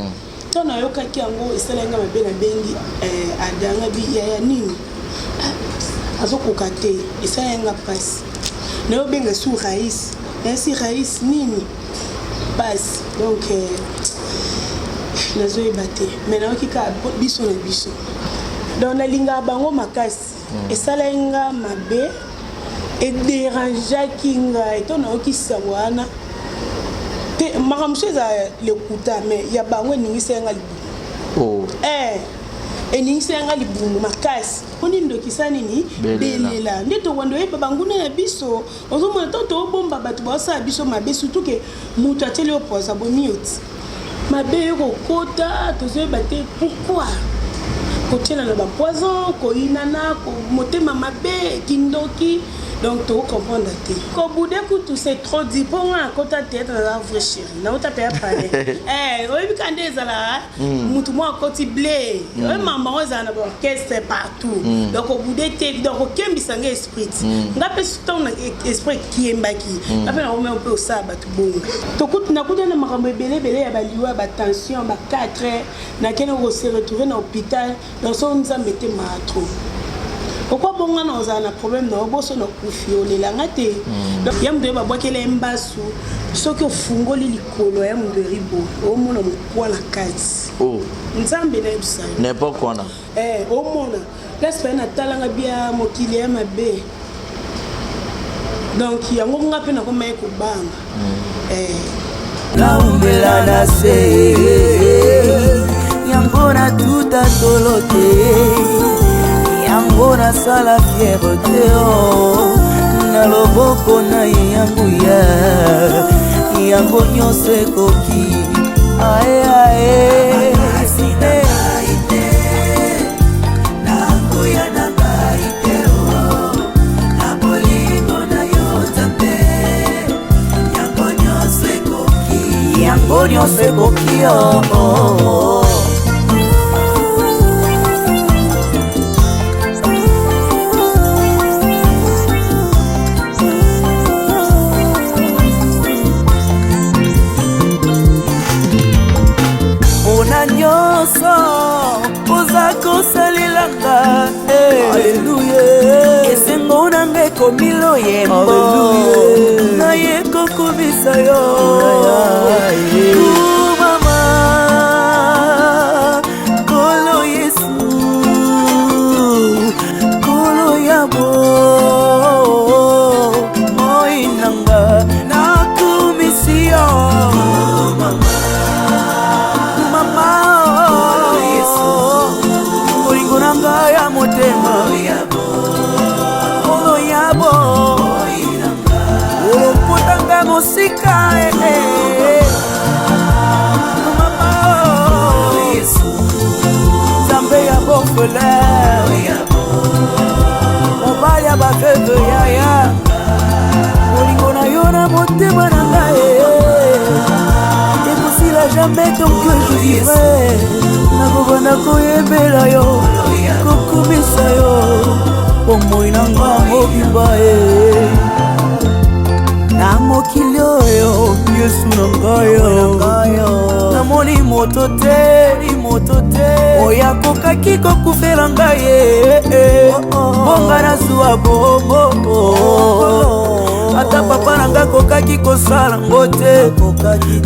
Ntango nayokaki yango esalaki nga mabe, nabengi eh, Ada ngabi yaya nini ah, azokoka te, esalaki nga mpasi. Nayobenga su Rais, nayesi Rais nini mpasi donc eh, nazoyeba te mais nayoki kaka biso na biso donc nalingaka bango makasi esalaki nga mabe ederangeaki ngai to nayoki sango wana te makambo mosusu eza lokuta mais ya bango eningisaki nga libumu Oh. eh, eningisaki nga libumu makasi mponi ndokisa nini Belela. belela nde towanda oyeba banguna na biso ozomona to tobomba bato baosala biso mabe surtout ke moto atieli yo poison abomi yo ti mabe yo kokota tozoyeba te pourquoi kotiela na bapoison koyinana motema mabe kindoki donc tokocomprendre te kobude kutu c'est trop dit mpo nga nakota théâtre naza vrai chéri nauta mpe ya palais Eh, oyebi ka nde ezalaka mutu moko akoti ble oyebi mambo yango ezala na baorchestre partout donc obude te donc okembisa nga esprit nga mpe ntango na esprit ekiembaki nga mpe nakomema mpe osala bato bongo tokuti nakuta na makambo ebele ebele ya baliwa batension ba 4 nakende kose retrouver na hôpital donc so nzambe te maa trop okwa bonga na ozala na problème na yo boso na kufi olelanga te donc ya moto oyo babwakela ye mbasu soki ofungoli likolo ya moto eribo omona mokwa na kati Oh. nzambe nayebisa yo N'importe quoi na. Eh, omona place paye natalanga bia mokili ya mabe donc yango nga mpe nakoma ye kobanga Eh. naumela na se yango natuta tolo te yango nasala fiere te o na loboko na ye ya nguya yango nyonso ekoki ae ae yango nyonso ekoki oh, oh, oh. mpona nyonso oza kosalelanga esengo nanga ekomi loyembo naye kokumisa yo kumama nkolo yesu nkolo ya bomoi nanga nakumisi yo mama bolingo na ngai ya motema nkolo ya bo olokotanga mosika eh, eh. mama nzambe ya bofele mobali ya baveve yaya bolingo na yo na motema na ngai eh. ekosila jamais tant que je vivrai nakobanda koyembela yo kokumisa yo bomoi na nga mobimba e na mokili oyo yesu na ngai namoni moto te moto te oyo akokaki kokufela ngai ye bonga nazwa bombo ata papa na ngai akokaki kosala ngo te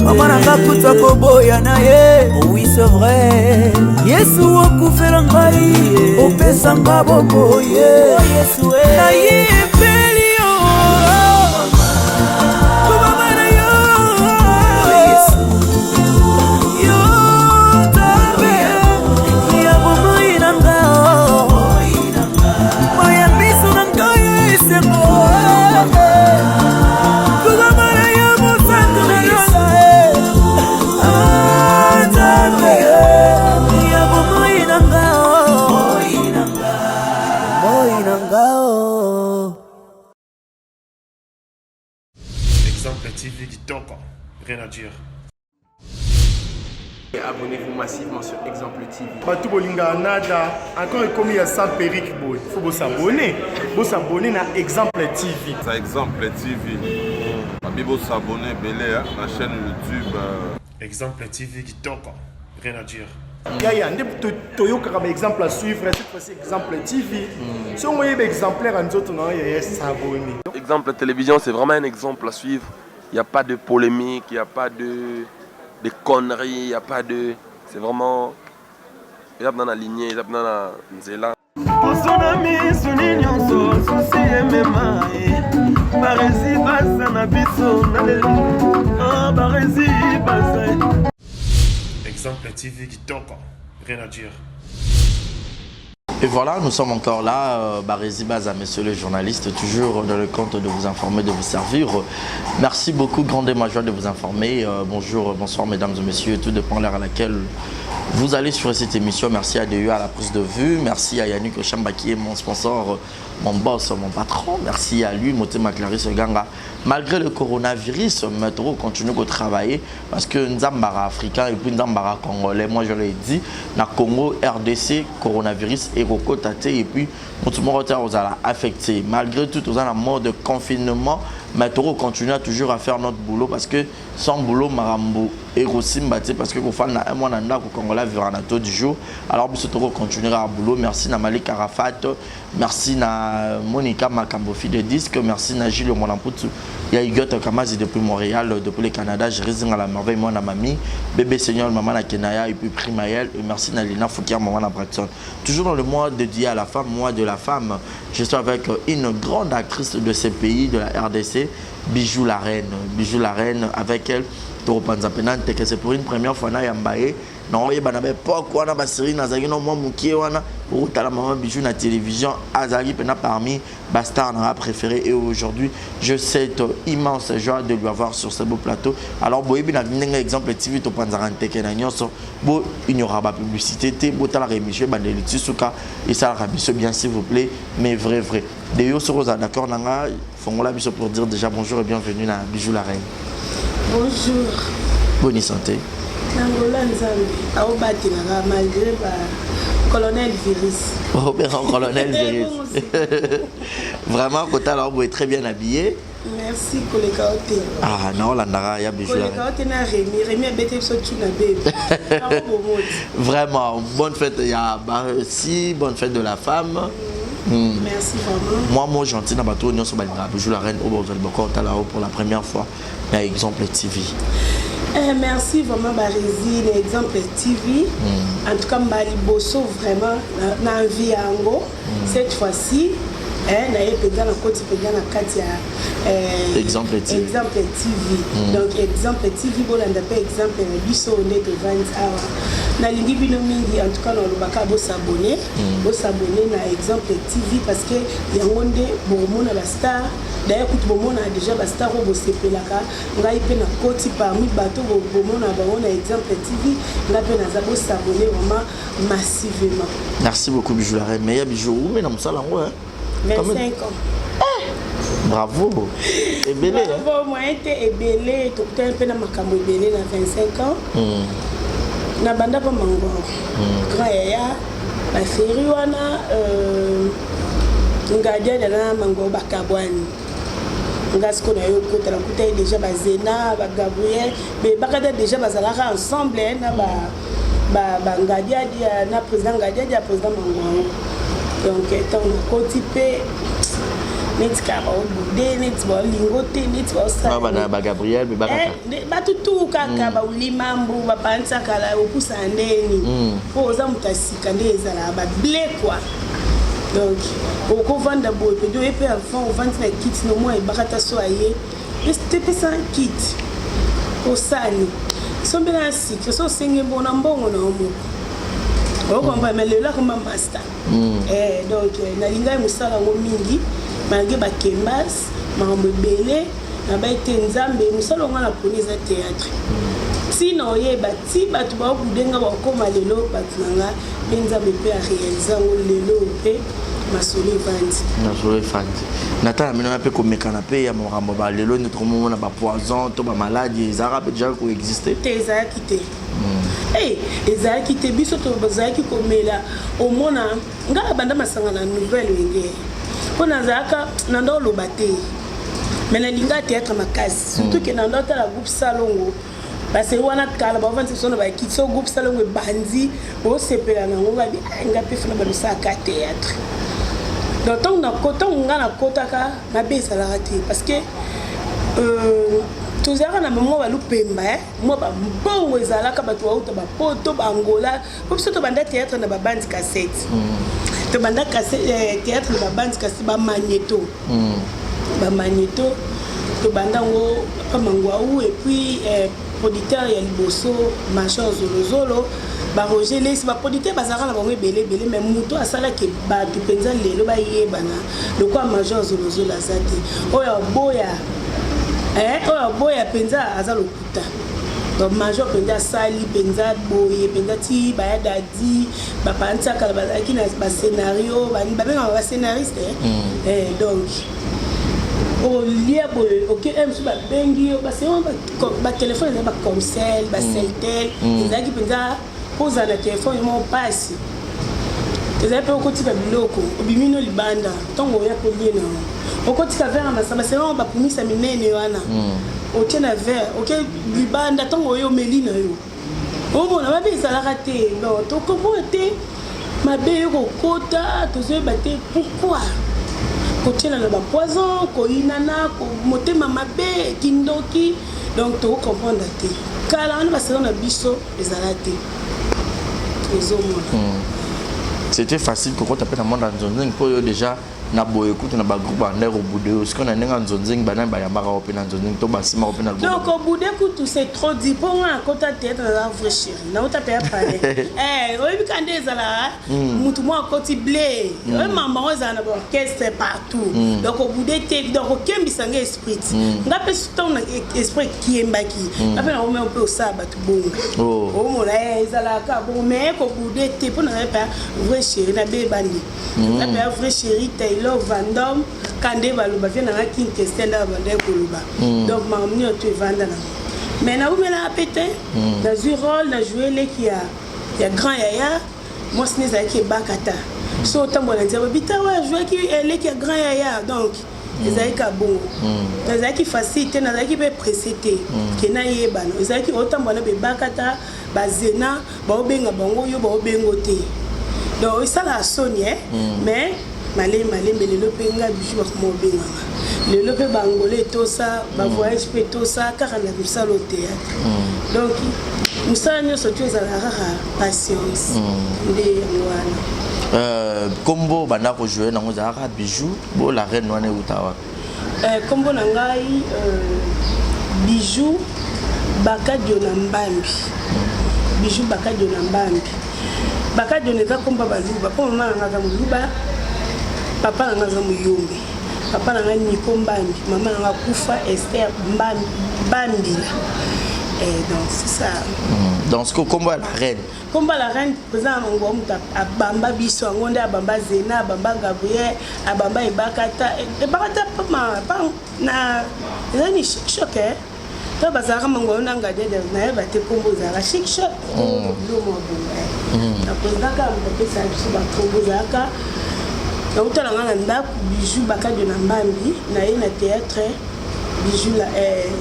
mama na ngai kuta koboya na ye oui c'est vrai yesu okufela ngai opesa nga bomoi nayebeli yo mama na yo yo nzambe ya bomoi na nga maya miso na ngai esengo kogama na yo mosantu na lola nzambe ya bomoi na nga bomoi na nga Exemple TV kitoko, rien à dire. Abonnez-vous massivement sur Exemple TV. bato bolingaka nada encore ekomi ya sans perruque boye faut bosabone bosabone na exemple tv Ça Exemple TV. Babi bosabone ebele hein, na chaîne YouTube. Exemple TV kitoko. Rien à dire. Yaya nde toyokaka ba exemple à suivre cette fois-ci exemple TV. Mm. Soki oyeba exemplaire ya nzoto na yo yaya s'abonner. Exemple télévision c'est vraiment un exemple à suivre. Il n'y a pas de polémique, il n'y a pas de, de conneries, il n'y a pas de. C'est vraiment. eza mpenza na lignée, eza mpenza na nzela. Poso na misu ni nyonso susi emema ye barezi baza na biso na lelo ah, barezi baza Exemple TV kitoko, rien à dire. Et voilà, nous sommes encore là, euh, Barezi Baza, monsieur le journaliste, toujours dans le compte de vous informer, de vous servir. Merci beaucoup, grande et joie de vous informer. Euh, bonjour, bonsoir, mesdames et messieurs, tout dépend l'heure à laquelle vous allez sur cette émission. Merci à DU à la prise de vue. Merci à Yannick Ochamba qui est mon sponsor, mon boss, mon patron. Merci à lui, Motema Clarisse Ganga. Malgré le coronavirus, Metro continue de travailler parce que Nzambara africain et puis Nzambara congolais, moi je l'ai dit, na Congo, RDC, coronavirus et tate et puis moto moko te akozala affecté. Malgré tout, toza na mode de confinement, Metro continue toujours à faire notre boulot parce que sans boulot makambo ekosimba te parce que kofanda un mois na ndako congolais vivra na taux du jour. Alors biso toko continuer à boulot. Merci na Malik Arafat, merci na Monica Makambo fille de disque, merci na Gilles Mwanamputu, ya Huguette Kamazi depuis Montréal, depuis le Canada, Jérémy la merveille moi na mamie, bébé Seigneur maman na Kenaya et puis Primaël, et merci na Lina Foukier maman na Braxton. Toujours dans le mois dédié à la femme, mois de la femme, je suis avec une grande actrice de ce pays, de la RDC, Bijou la reine. Bijou la reine, avec elle, tokopanza mpena nteke, c'est pour une première fois na yamba ye na oyeba na baepoke wana basérie nazalaki no mwa mokie wana okotala mama Bijou na télévision, azalaki mpena parmi bastar na nga préféré et aujourd'hui je cette immense joie de lui avoir sur ce beau plateau. Alors boyebi na ndenge exemple TV topanzaka nteke na nyonso, bo ignoraka bapublicité te, botalaka émission ebandeli ti suka, esalaka biso bien s'il vous plaît. Mais vrai vrai de yo soki ozala d'accord na nga, fongola biso pour dire déjà bonjour et bienvenue na Bijou la reine. Bonjour. Bonne santé. Nangola Nzambe aobatelaka malgré ba colonel virus. Obenga colonel virus. Vraiment kotala oboye très bien habillé. Merci koleka yo te. Ah, naolandaka ya Bijou la Koleka yo te na Rémi. Rémi abeti biso tuna bebe. Vraiment, bonne fête ya si bonne fête de la femme. Merci vraiment. Moi, moi gentil na bato nyonso balingaka Bijou la reine oyo bozali boko otala oyo pour la première fois na Exemple TV. Eh, merci vraiment Barezi na Exemple TV. En tout cas mbali boso vraiment na envie yango cette fois-ci eh, na ye mpenza na koti mpenza na kati ya eh, Exemple TV. Exemple TV. Donc Exemple TV, bolanda mpe exemple na biso nde tovandi awa. Nalingi bino mingi. En tout cas nalobaka bosabone, bosabone na Exemple TV parce que yango nde bokomona bastar. D'ailleurs kutu bomona déjà bastar oyo bosepelaka. Ngai mpe nakoti parmi bato bomona bango na Exemple TV. Ngai mpe naza, bosabone vraiment massivement. Merci beaucoup Bijou la reine. Mais ya Bijou ume na mosala yango hein? 25 ans. Bravo, ebele hein? Bravo, moyen te, ebele. Tokutani mpe na makambo ebele na 25 ans. Na banda mpa mangoro grand yaya baferi wana ngadiada na mangoro bakabwani. Nga sikoyo na yo okota nakuta ye déjà bazena bagabriel bebakata déjà bazalaka ensemble na bangadiadia na président Ngadiadia, président Mangwango. Donc ntango nakoti mpe neti kaka baobude neti baolingo te neti baosala bagabriel mpe bakaka. Bato tu kaka baulimambu bapantisakala opusana ndeni mpo oza moto ya sika nde ezalaka bable quoi. Donc okovanda boye mpenza oye mpe avant ovandi na kiti no mwa ebaka ta so aye tepesa kiti osani sombela na sucre so osenge mbongo na mbongo na yo moko okomba. Mais lelo akoma master. Donc nalingai mosala yango mingi malgré bakembas makambo ebele nabai te. Nzambe mosala yango na poni eza théâtre ntina oyeba ti bato baobudenga bakokoma lelo bato na nga mpe Nzambe mpe aréalise yango lelo mpe masolo evandi. Masolo efandi na tala mino mpe komekana mpe ya makambo balelo nde tokomomona bapoison to bamaladi ezalaka mpe déjà koexiste? Te, ezalaki te. Ezalaki te. Biso tozalaki komela omona ngai abanda masanga na nouvelle wenge mpo nazalaka na nda oloba te, mais nalinga théâtre makasi, surtout ke na nda otala groupe Salongo. Parce que wana kala bavandisi biso na bakiti so groupe salongo ebandi osepela nango babi ah, nga mpe fana balosalaka théâtre. Donc ntango nga nakotaka, mabe ezalaka te, parce que tozalaka na mwa balupemba, mwa bambongo ezalaka, bato bauta bapoto, baangola, po biso tobanda théâtre na babandi cassette. Tobanda théâtre na babandi cassette, bamagnéto. Bamagnéto tobanda yango pa Mangwau, et puis producteur ya liboso, Major Zolozolo, baRoger Lesi, baproducteur bazalaka na bango ebele ebele. Mais moto asalaki bato mpenza lelo bayebana lokola Major Zolozolo aza te. Oyo aboya, oyo aboya mpenza aza lokuta. Donc Major mpenza asali mpenza boye mpenza ti baya dadi bapantiakala bazalaki na bascénario, babengaka bascénariste. Donc olia boye, oke mosusu babengi yo, batelefone ezali bacomcel, baceltel ezalaki mpenza. Kozala na telefone moko mpasi ezali mpe. Okotika biloko, obimi no libanda, ntongo oya kolie na yo, okotika verre ya masamba, selon bapumisa minene wana otie na verre, oke libanda, ntongo oyo omeli na yo, omona mabe ezalaka te. Non, tokomona te mabe yo kokota, tozoyeba te pourquoi kotiela na bapoison, koyinana, motema mabe, kindoki. Donc tokocomprendre te. Kala wana basalo na biso ezala te, ozomona. C'était facile kokota mpe na monde ya nzonzing, mpo oyo déjà na boye kutu na bagroupe banda kobude oyo sikoyo na ndenge ya nzonzing, banani bayambaka o mpe na nzonzing to basimaka mpe na? Donc obude kutu, c'est trop dit, mpo nga nakota théâtre, naza vrai chéri, nauta mpe ya palais. Oyebi ka nde ezalaka, mutu moko akoti ble oyo mambo yango ezala na baorchestre partout. Donc obude te, donc okembisa nga esprit, nga mpe ntango esprit ekiembaki, nga mpe nakomema mpe osala bato bongo. Omona, ezalaka bongo, mais kobude te, mpo na mpe vrai chéri nabebani, nga mpe ya vrai chéri Taylor Vandom kande baloba vie nanga King Kester nde babanda koloba. Donc makambo nyonso to evanda nango, mais naumelaka mpe te. Nazwi rôle, najoue leki ya grand yaya, mwasi ne ezalaki ebakata. So otambola nzela, babita oyo ajouaki leki ya grand yaya. Donc ezalaki ka bongo, nazalaki facile te, nazalaki mpe pressé te ke nayebana. Ezalaki otambola na bebakata, bazena baobenga bango, yo baobengo te. Donc esalaka soni, mais malembe malembe, lelo mpe nga Bijou bakoma obenganga, lelo mpe bangole etosa, bavoyage mpe etosa kaka na mosala o théâtre. Donc mosala nyonso ti ezalaka kaka patience nde yango wana. Kombo banda kojoue nango ezalaka Bijou bo la reine wana euta wapi? Kombo na ngai Bijou Bakadio na Mbambi. Bijou Bakadio na Mbambi. Bakadio na eza komba baluba, mpo mama na ngai aza moluba, papa na ngai aza moyombe. Papa na ngai Niko Mbambi, mama na ngai akufa, Ester Mbambi, Bambila. Donc c'est ça. Donc sikoyo kombo ya la reine? Komba la reine, président ya mango moto abamba biso yango nde abamba Zena, abamba Gabriel, abamba Ebakata. Ebakata pa na eza ni Chic Choc, to bazalaka mango oyo na ngadede, nayeba te kombo ezalaka Chic Choc, bilo mwa bongo. Na président kaka moto apesaka biso bakombo. Ezalaka nautala nga na ndako Bijou Bakadio na Mbambi, naye na théâtre Bijou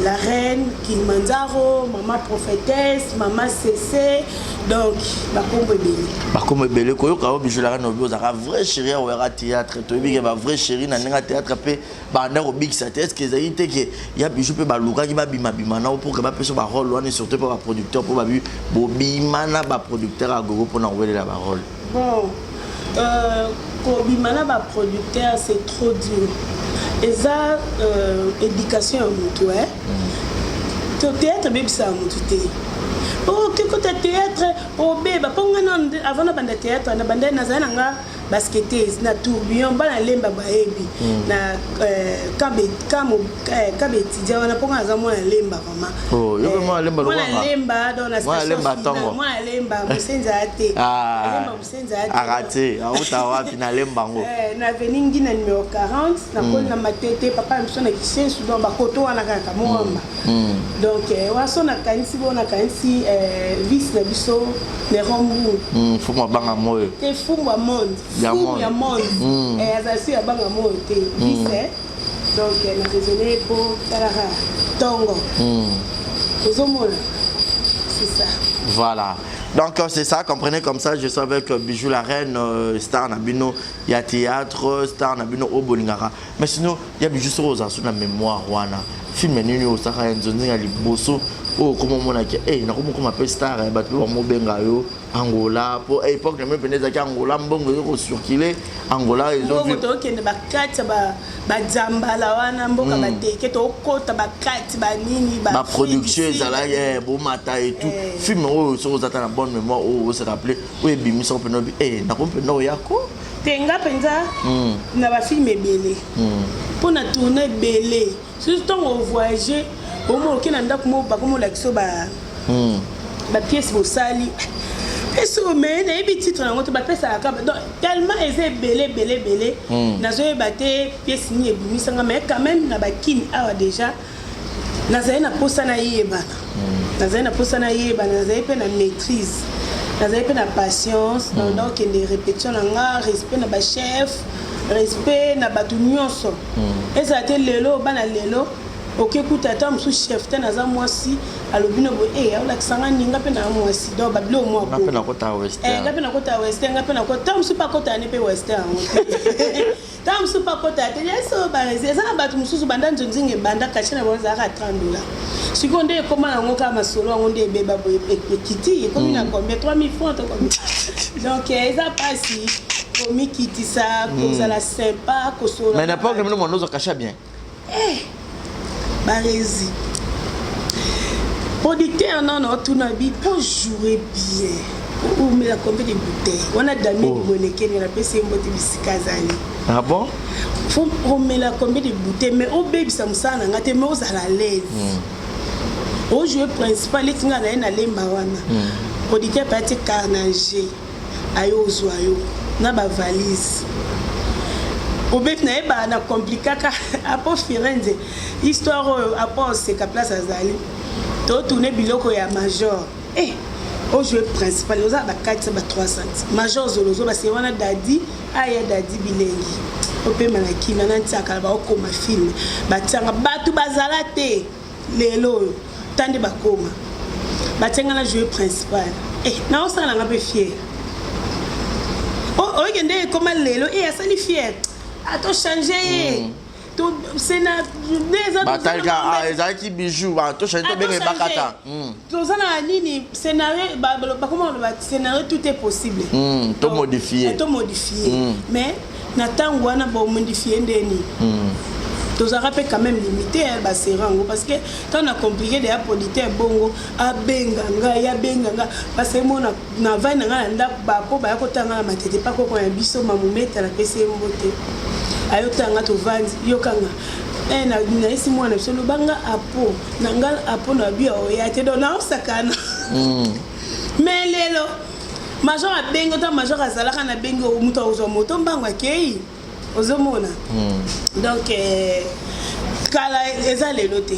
la reine Kilimanjaro, mama prophétesse, mama CC, donc bakombo ebele. Bakombo ebele. Koyoka oyo, Bijou la reine, obi ozalaka vrai chéri aoyaka théâtre. Toyebi ke bavrai chéri na ndenge ya théâtre mpe banda kobikisa te. Est ce que ezali te ke ya Bijou mpe balukaki babimabima nao pour ke bapesa barole wana, surtout mpo baproducteur, mpo babi bobima na baproducteur ya gogo mpona kowelela barole? Bon, kobima na baproducteur, c'est trop dur. Eza éducation ya motu, to théâtre ebebisaka motu te. Oke kota théâtre obeba, mpo nga avant nabanda théâtre, nabanda nazali na nga basketteuse na Tourbillon. Bana Lemba bayebi na camp étudiant wana, mpo nga naza mwana Lemba vraiment. Mwana Lemba, donc na station mwana Lemba, mosenzi aya te, Lemba mosenzi aya te. Arate auta wapi na Lemba ngo? Na avenue Ngina numéro 40, nakoli na Matete, papa na biso na Kisensu, donc bakoto wana kaka Moamba. Donc waso nakanisi bo nakanisi vice na biso Neron Mbungu. Fumu abanga moyo. Te, fumu ya monde, fumu ya monde, azala si abanga moyo te, vice. Donc na raisonne mpo talaka ntongo ozomona. Voilà. Donc c'est ça, comprenez comme ça, je suis avec Bijou la reine, star na bino, il y a théâtre, star na bino oyo bolingaka. Mais sinon, il y a Bijou sur aux na mémoire wana. Film nini osaka ya nzonzi ya liboso oyo okoma omonaki e nakomi okoma mpe star eh, bato mpe bamobenga yo Angola po époque na mpe pene ezalaki Angola, mbongo ezo kocirculer Angola. Mbongo tokende bakati ya badzambala wana, mboka bateke, tokota bakati banini. Baproduction ezalaki eh, bomata et tout eh. Film oyo soki oza ta na bonne mémoire, oyo ose rappeler, oyo ebimisa mpena obi e nakomi mpenza oyako. Te, nga mpenza na bafilm ebele mpo na tourne ebele, surtout ntango ovoyage, omona oke na ndako moko, bakomi olakisa bapièce bosali, pièce oyo, mais nayebi titre yango te, bapesaka kaka. Donc tellement eza ebele ebele ebele, nazoyeba te pièce nini ebimisanga. Mais quand même na bakini awa déjà nazali na posa nayebana, nazali na posa nayebana, nazali mpe na maîtrise, nazali mpe na patience. Na okende répétition na nga, respect na bachef, respect na bato nyonso. Ezala te lelo bana lelo okekuta ata mosusu chef te, naza mwasi, alobi no boye e aolakisanga ninga mpe na mwasi. Donc babilo mwa nga mpe nakota western. Nga mpe nakota western, nga mpe nakota ntango mosusu mpe akota ne mpe western yango te, ntango mosusu mpe akota te. Yeso baresi eza na bato mosusu banda nzonzinga ebanda, cachet na bango ezalaka 30 dollar. Sikoyo nde ekóma nango kaka masolo yango nde ebeba boye, ekiti, ekomi na combien? 3000 francs to combien? Donc eza mpasi komikitisa, kozala sympa, kosolola. Mais na époque na bino mwana ozwa cachet bien. Baresi producteur nano otuna bi mpo jouer bien, omela combien de bouteille wana? Damien Oh. Bonekeni, napesi ye mbote bisika azali. Ah bon? Faut omela combien de bouteille, mais obebisa mosala na nga te, mais ozala à l'aise, ojoue principal leti nga na ye nalemba wana. Producteur mpe atie carnage, aye ozwa yo na bavalise, obebi nayebaka na komplikaka apo Firenze. Histoire oyo apo oseka place azali, totourne biloko ya major eh, ojoue principal, oza ba 400 ba 300, major zolozo base wana dadi aya dadi bilengi opema na kima na ntiakala baokoma film, batianga bato bazala te. Lelo oyo ta nde bakoma batianga na joue principal eh, naosala nanga mpe fier. Oyoke nde ekoma lelo e asali fier, atochange ye to sena nde eza. Batalika ah, ezalaki Bijou, tochange, tobenga ebakata. Toza na nini, scénario, bakoma koloba scénario, tout est possible. To modifier. To modifier, mais na ntango wana bomodifie ndeni tozalaka mpe quand même limité ya basérie yango, parce que ntango na compliqué deya, producteur bongo abenga ngai, abenga ngai parce que mo na vai na ngai na ndako, bako baya kotanga na matete pa koko ya biso mamumeta, napesi ye mbote, ayotanga, tovandi yokanga. Eh, nayesi mwana biso lobanga apo na ngai, apo na bi oya te, donc naosakana. Mais lelo major abengi ota, major azalaka na bengi moto akozwa moto mbango akei, ozomona. Donc kala eza lelo te.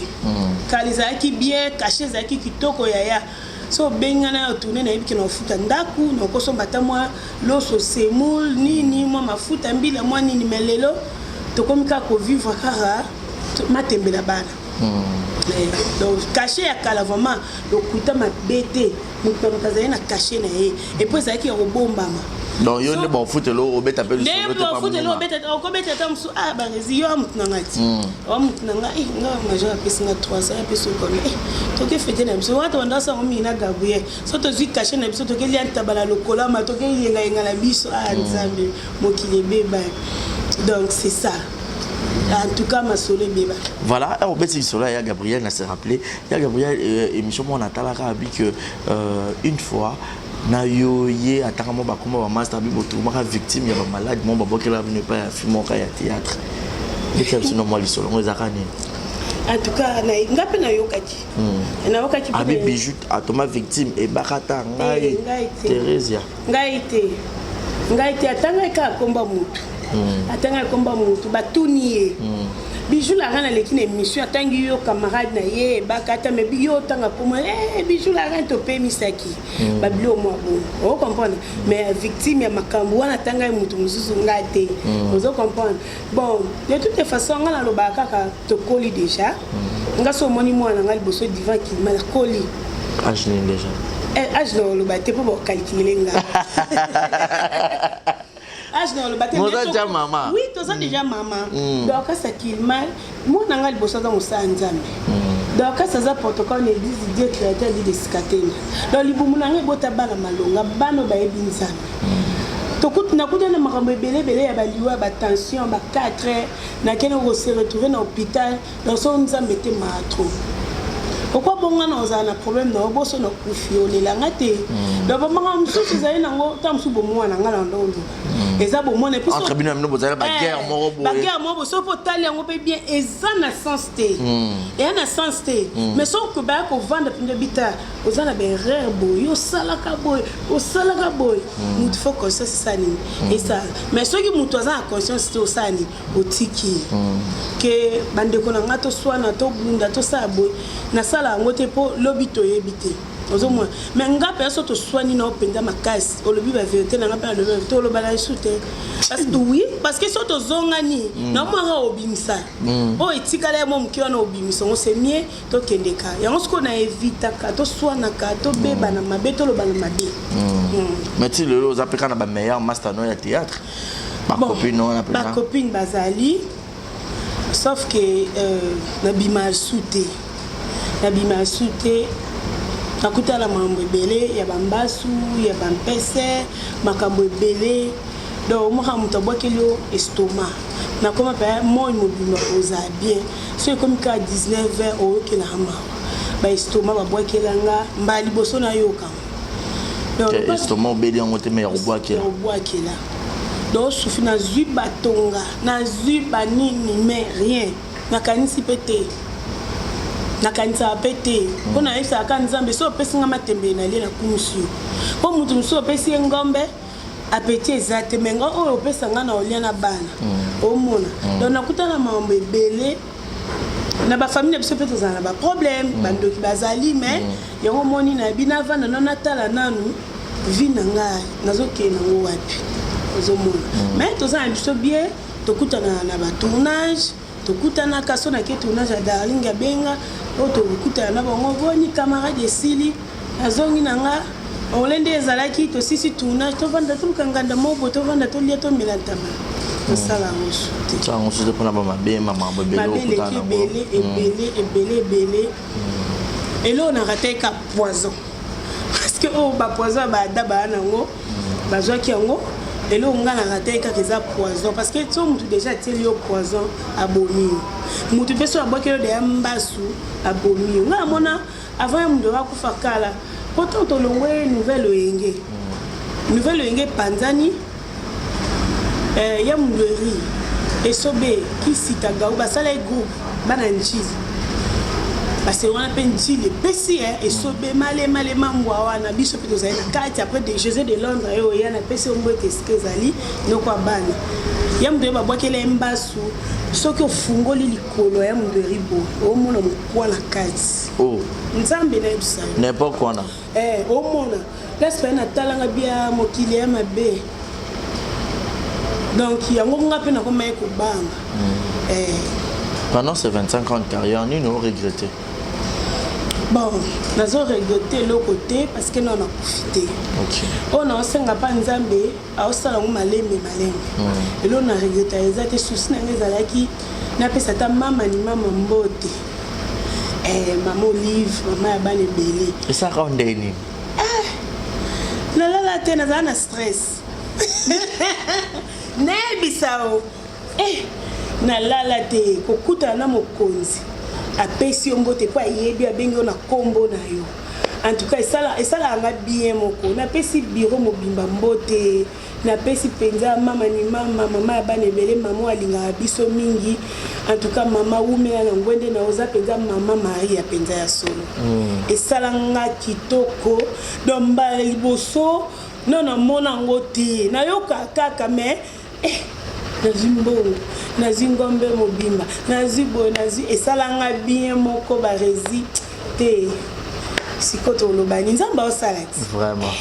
Kala ezalaki bien, cachet ezalaki kitoko yaya. So obenga na yo tourne, nayebi ke na ofuta ndako, na okosomba ata mwa loso, semoule nini, mwa mafuta mbila, mwa nini. Mais lelo tokomi kaka kovivre kaka matembela bana. Donc cachet ya kala vraiment lokuta mabe te, moto na moto azali na cachet na ye, et puis ezalaki ya kobombama. Donc yo nde bafutela, obeta mpe nde lisolo te pa bafutela moninga. Obeta, okobeta ata mosu ah barezi yo amutu na ngai ti wa mutu na ngai nga major apesi nga 300, apesi okomi toke fete na biso wana, tobanda sango mingi na Gabriel. So tozwi cachet na biso, tokelia ntaba na lokolama, tokeyengayenga na biso. Ah Nzambe, mokili ebeba. Donc c'est ça, en tout cas masolo ebeba. Voilà, obeti lisolo ya Gabriel, na se rappelé ya Gabriel émission moko natalaka, abi que une fois na yo ye atanga mo bakoma bamaster, abi botokomaka victime ya bamalade mo babokela bino epai ya film moko ya théâtre. Eti ya biso na mwa lisolo ngo ezalaka nini? En tout cas nga mpe nayokaki, nayokaki mpe abi Bijou atoma victime ebakata ngai. Eh, ngai te. Theresia. Ngai te, ngai te. Ata ngai kaka komba motu, ata ngai komba motu, batuni ye Bijou la reine aleki na émission, atangi yo camarade na ye ebaka ata me yo otanga kombo eh, Bijou la reine topemisaki babilo mwa bongo, ocomprendre. Mais victime ya makambo wana, ata ngai motu mosusu, ngai te, ozo comprendre. Bon, de toute façon ngai nalobaka kaka tokoli déjà. Nga so omoni mwana na ngai liboso divan kilima, nakoli. Âge nini déjà? Eh, age na oloba te mpo bocalcule nga. Age na oloba te. Moza déjà mama. Oui, toza déjà mama. Dorcas Akilmal, mwana nga liboso aza mosala Nzambe. Dorcas aza protocole na église Dieu créateur dit de Sikatena. Donc libumu na nga ebota bana malonga, bana oyo bayebi Nzambe. Nakuta na makambo ebele ebele ya baliwa, batension, ba 4 nakende kose retrouver na hôpital. Donc so Nzambe te, maa trop. Okwa bonga na ozala na problème na yo, boso na kufi, olelanga te. Donc bamaka mosusu ezali nango, ntango mosusu bomwana nga na ndo oloba eza bomwana. Et puis Entre bino na bino bozali baguerre moko boye. Baguerre moko boye, soki otali yango mpe bien, eza na sens te, eya na sens te. Mais soki baya kovanda mpenza, bita oza na baerreur boye, osalaka boye, osalaka boye, motu faut conscience esala nini? Esala. Mais soki motu aza na conscience te, osala nini? Otiki ke bandeko na nga toswana, tobunda, tosala boye, nasala yango te mpo lobi toyebi te, ozomona. Mais nga mpenza, so toswani na yo mpenza makasi, olobi bavérité na nga mpe nalobi bavérité, oloba na yesu te. Parce que oui, parce que so tozongani, naomwaka obimisa oyo etikala ya mwa moke wana, obimisa yango, c'est mieux tokendeka yango. Sikoyo na evitaka toswanaka, tobebana mabe, tolobana mabe. Mais ti lelo oza mpe kaka na bameilleur master no ya théâtre, bacopine wana mpenza? Bacopine bazali, sauf que nabima su te, nabima su te. Nakutana makambo ebele ya bambasu, ya bampese, makambo ebele. Donc omwaka moto abwakeli yo estomac, nakoma mpe moi mobimba kozala bien. So ekomi kaka 19 heures, oyokelaka mawa. Baestomac babwakelanga mbala liboso nayoka. Estomac obeli yango te, mais ya kobwakela. Kobwakela. Donc sufi nazwi batonga, nazwi banini, mais rien. Nakanisi mpe te, nakanisaka mpe te, mpo nayebisaka Nzambe: so opesi nga matembele, nalie, nakumisi yo. Mpo motu mosusu opesi ye ngombe, appétit eza te, mais nga oyo opesa nga na olia na bana, omona. Donc nakutana makambo ebele na bafamille na biso mpe, tozala na baproblème, bandoki bazali. Mais yango omoni, nayebi navanda no, natala nanu vie na ngai, nazokende nango wapi, ozomona. Mais toza na biso bien, tokutana na batournage, tokutanaka. So nake tournage ya Darling, abenga oyo, tokutana na bango, boni camarade, esili, nazongi na nga ole nde ezalaki. Tosisi tournage, tovanda, toluka nganda moko, tovanda, tolia, tomela ntaba, tosala yango su te. Yango su te mpona bamabe, makambo ebele. Mabe eleki ebele, ebele, ebele, ebele. Eloko na rateka poison, parce que oyo bapoison ya baada baya nango, bazwaki yango. Eloko nga na rater kaka eza poison, parce que so motu déjà atieli yo poison, abomi yo. Motu mpe so abwaki yo deya mbasu, abomi yo. Nga namona avant ya moto akufa kala, po ntango tolongwe nouvelle oyenge, nouvelle oyenge epanzani, ya Mundweri, Esobe, Kisita, Gau, basala ye groupe bana Njili. Parce wana mpe Njili epesi Esobe malemalema mbwa wana, biso mpe tozali na kati. Après de José de Londres ye oya, napesi yo mbo ete esika ezali noko ya bana ya moto oyo babwakela ye mbasu. Soki ofungoli likolo ya moto eribo, omona mokwa na kati. Oh. Nzambe nayebisa yo. N'importe wana. Omona place paye natalanga bia mokili ya mabe. Donc yango nga mpe nakoma ye kobanga. Pendant ces 25 ans de carrière, nini oregretté? Bon, nazo regretter eloko te, parce que nao nakufi te. Oyo naosenga mpa Nzambe, aosala yango malembe malembe. Eloko na regretta eza te. Souci na ngai ezalaki napesa ata mama ni mama mbote, mama Olive, mama ya bana ebele. Esalaka ndenge nini? Nalala te, nazala na stress, nayebisa o nalala te. Kokutana na mokonzi, apesi yo mbote mpo ayebi, abengi yo na nkombo na yo, en tout cas esalaka nga bien moko. Napesi bureau mobimba mbote, napesi mpenza mama ni mama, mama ya bana ebele, mama oyo alingaka biso mingi. En tout cas mama, wumela na ngwende na oza mpenza mama Maria mpenza ya solo. Esala nga kitoko. Donc mbala liboso no namona yango te, nayoka kaka, mais nazwi mbongo, nazwi ngombe mobimba, nazwi boye, nazwi, esalanga bien moko. Baresi te, sikoyo tolobani, Nzambe aosala ti. Vraiment.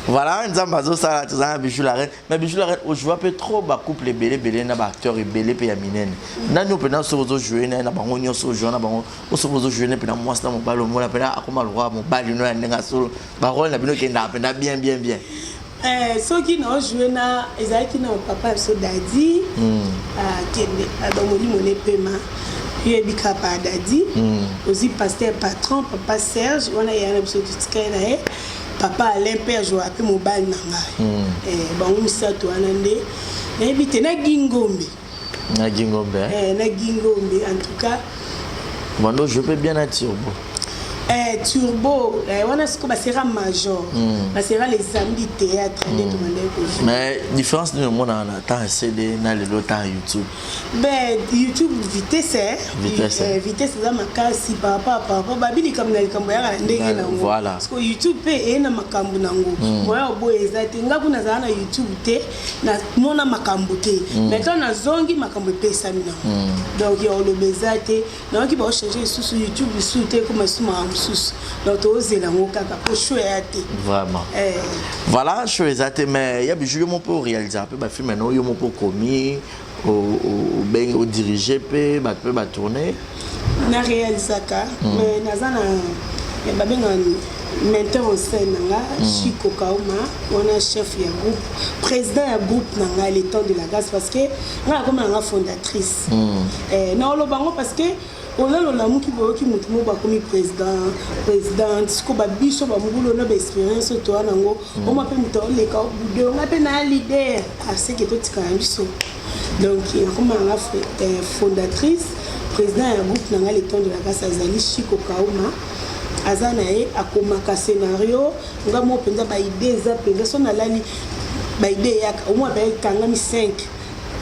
Voilà, Nzambe azosala, toza na Bijou la Reine. Mais Bijou la Reine, ojoua mpe trop bacouple ebele ebele na baacteur ebele mpe ya minene. Nani oyo mpena soki ozojoue naye na bango nyonso, ojoua na bango, soki ozojoue ne mpena mwasi na mobali, omona mpena akoma lokwa mobali no ya ndenge asolo, barole na bino ekendaka mpena bien bien bien? Soki naojoue na, ezalaki na papa biso Dadi, akende donc molimo na epema, yoyebi kaka pa Dadi. Ozwi pasteur patron, papa Serge wana, eya na biso, totikali na ye. Papa Alain mpe azwaka mpe mobali na ngai. Bango misato wana nde nayebi te, na Gingombe. Na Gingombe. Na Gingombe en tout cas. Bando joue mpe bien na Turbo. Turbo wana sikoyo basera major, basera Les Amis du Théâtre nde tobandaki kojouer. Mais différence nini omonaka na temps ya CD na lelo temps ya YouTube? Ben, YouTube vitesse, eh? Vitesse. Vitesse eza makasi par rapport babi likambo na likambo yaka na ndenge nango. Voilà. Parce que YouTube mpe eye na makambo nango, moya oboya eza te. Nga kuna nazala na YouTube te, namona makambo te, mais ntango nazongi, makambo epesami nango. Donc ya oloba eza te. Nayoki baochange lisusu YouTube lisusu te, ekoma lisusu makambo mosusu. Donc tozela yango kaka po show eya te. Vraiment. Voilà, show eza te, mais ya Bijou, yo mo mpe oréalisaka mpe bafilme na yo mo mpe, okomi, obengi, odirige mpe bato mpe batourne? Na réalisaka, mais naza na babengaka metteur en scène na nga, Chico Kauma wana, chef ya groupe, président ya groupe na ngai, Le Temps de la Grâce, parce que ngai akoma na nga fondatrice. Naoloba yango parce que olala olamuki, boyoki motu moko bakomi président, présidente. Siko babiso bambulu na baexpérience oyo toya nango, oma mpe moto aoleka obude nga mpe na leader aseke totika na biso. Donc nakoma nanga fondatrice, président ya groupe na ngai Le Temps de la Grâce azali Chico Kauma. Aza na ye, akomaka scénario. Nga mo mpenza baidée eza mpenza, so nalali baidée eyaka, omoi mpe ekangami 5,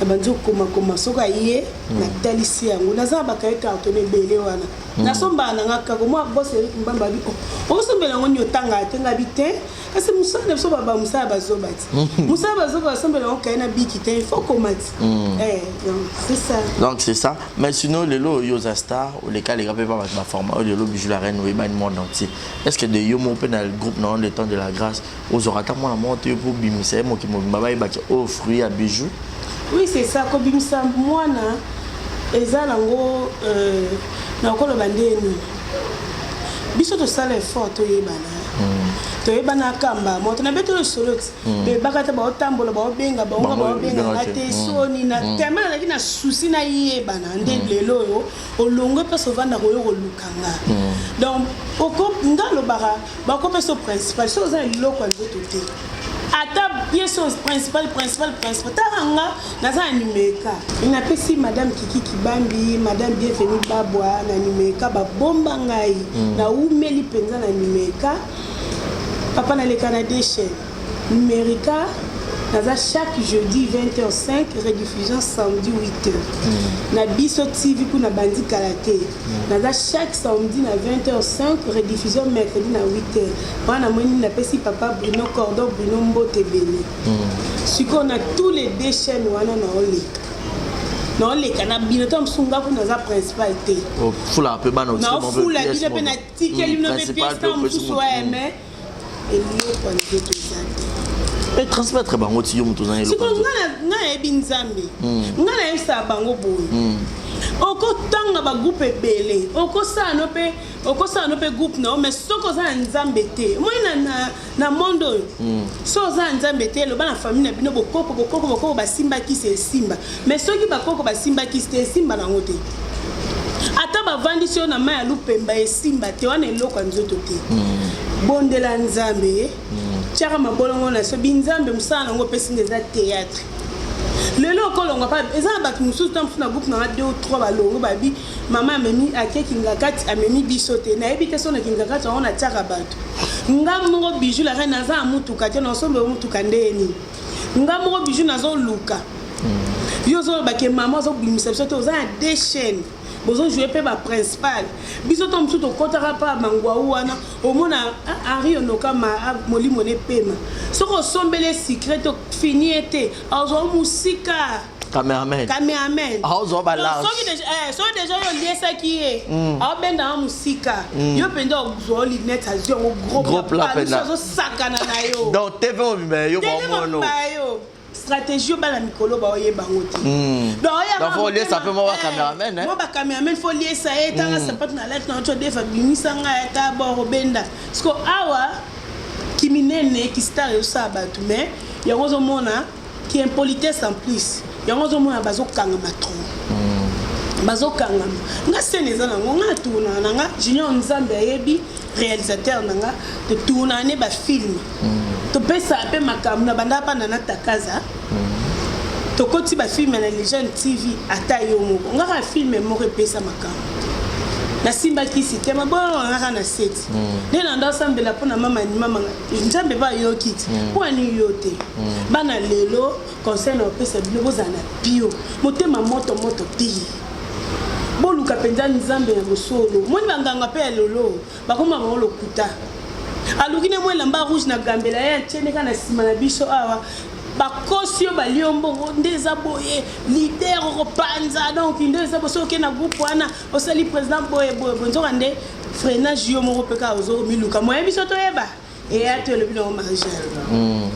nabandi kokomakoma. Soki aye, natalisi yango. Naza na bakaye carton ebele wana, nasombaka nanga kaka. Mwa bos Erik Mbamba abi: "Okosombela yango nini? Otangaka te." Nga bi te, kasi mosala na biso baba mosala bazoba ti, mosala bazoba, basombela yango kaye na biki te, il faut koma ti. Donc c'est ça. Donc c'est ça. Mais sinon lelo oyo oza star, olekaleka mpe pa bato baforma oyo. Lelo Bijou la Reine oyebani monde entier. Est ce que de yo moko mpe na groupe na Le Temps de la Grâce, ozwaka ata mwana moko te yo mpo obimisa ye mokili mobimba, bayebaki oyo fruit ya Bijou? Oui, c'est ça. Kobimisa mwana eza nango, nakoloba ndeni, biso tosala effort, toyebana, toyebana. Kamba moto nabeteli lisolo ti bebaka te, baotambola, baobenga bango, baobenganga te. Soni na tellement nazalaki na susi nayebana nde lelo oyo olongwe mpesi ovandaka oyo kolukanga. Donc nga alobaka bakopesa principal soki oza na eloko ya nzoto te, ata pièce principal, principal, principal. Tala nga, naza na Numeka. Napesi madame Kiki Kibambi, madame Bienvenu Babwa na Numeka, babomba ngai. Naumeli mpenza na Numeka, papa. Naleka na deux chaînes Numérica. Naza chaque jeudi 20h05, rediffusion samedi 8h. Na Biso TV kuna, bandi kala te. Naza chaque samedi na 20h05, rediffusion mercredi na 8h. Wana namoni napesi papa Bruno Cordon, Bruno mbote ebele. Sikoyo na tous les deux chaînes wana naoleka, naoleka na bino. To mosusu nga kuna naza principal te. Ofulaka mpe bana. Naofula bino mpe, natikeli bino mpe pièce na mosusu waye, mais eloko ya nzoto eza te. Mpe transmettre bango ti yo moto oza na eloko. Sikoyo nga nayebi Nzambe. Nga nayebisaka bango boye: okotanga bagroupe ebele, okosala no mpe, okosala no mpe groupe na yo, mais soki oza na Nzambe te, omoni na monde oyo, soki oza na Nzambe te, eloba na famille na bino, bokoko, bokoko, bokoko basimbakisi, esimba. Mais soki bakoko basimbakisi te, esimba nango te. Ata bavandisi yo na mai ya lupemba, esimba te. Wana eloko ya nzoto te. Bondela Nzambe, tiaka mabolongo na so binzambe. Mosala nango opesi nga eza théâtre. Lelo okolongwa pa, eza na bato mosusu ta mosusu na groupe nanga, 2 ou 3 balongo, babi mama amemi, akekinga kati, amemi biso te. Nayebi te so nakinga kati yango, natiaka bato. Nga moko Bijou la Reine naza na mutuka te, nasombe mutuka ndeni. Nga moko Bijou nazoluka. Yo ozolobake mama azobimisa biso te, oza na deux chaînes, bozojoue mpe baprincipal. Biso to mosusu tokɔtaka mpa mangwau wana, omona Henri Onoka, molimo ne pema. Soki osombeli secret to fini ye te, azwa mosika. Cameraman. Cameraman. Aozwa ba large. Soki déjà eh soki déjà yo liesaki ye. Aobenda na musika. Yo mpenza ozwa lunette azwi yango gros Gros plat mpenza. Ozo sakana na yo. Donc TV obima yo Tele bamono. mobimba yo. Stratégie oyo bana mikolo baoyeba yango te. Donc oya Donc, faut liesa mpe mwa ba cameraman, eh. Mwa ba cameraman faut liesa ye tanga sapato na lati na ocho defa bimisa ngai ata bor obenda. Parce que awa kiminene ki star ezosala bato mais yango ozomona ki impolitesse en plus yango ozomona bazokangama trop. Bazokangama nga scène eza nango nga tournaka na nga Junior Nzambe ayebi réalisateur na nga totournaka ne bafilm topesaka mpe makambo na banda panda na takaza tokoti bafilm na Legende TV ata yo moko nga kaka film moko epesa makambo nasimbaki système boyo ngaka na seti nde na ndo asambela mpona mama mama Nzambe ba yoki ti mpo ani yo te. Bana lelo conseil na opesa bino bozala na pio motema moto moto te boluka mpenza Nzambe ya bosolo moni banganga mpe ya lelo bakoma bango lokuta aluki ne mwa elamba rouge na gambela ye atieneka na nsima na biso awa bakosi yo balio mbongo nde eza boye leader okopanza donc nde eza boye soki oke na groupe wana osali président boye boye boye nzoka nde freinage yo moko mpe kaka ozomiluka moye biso toyeba eya to elobi nango Marie-Jeanne.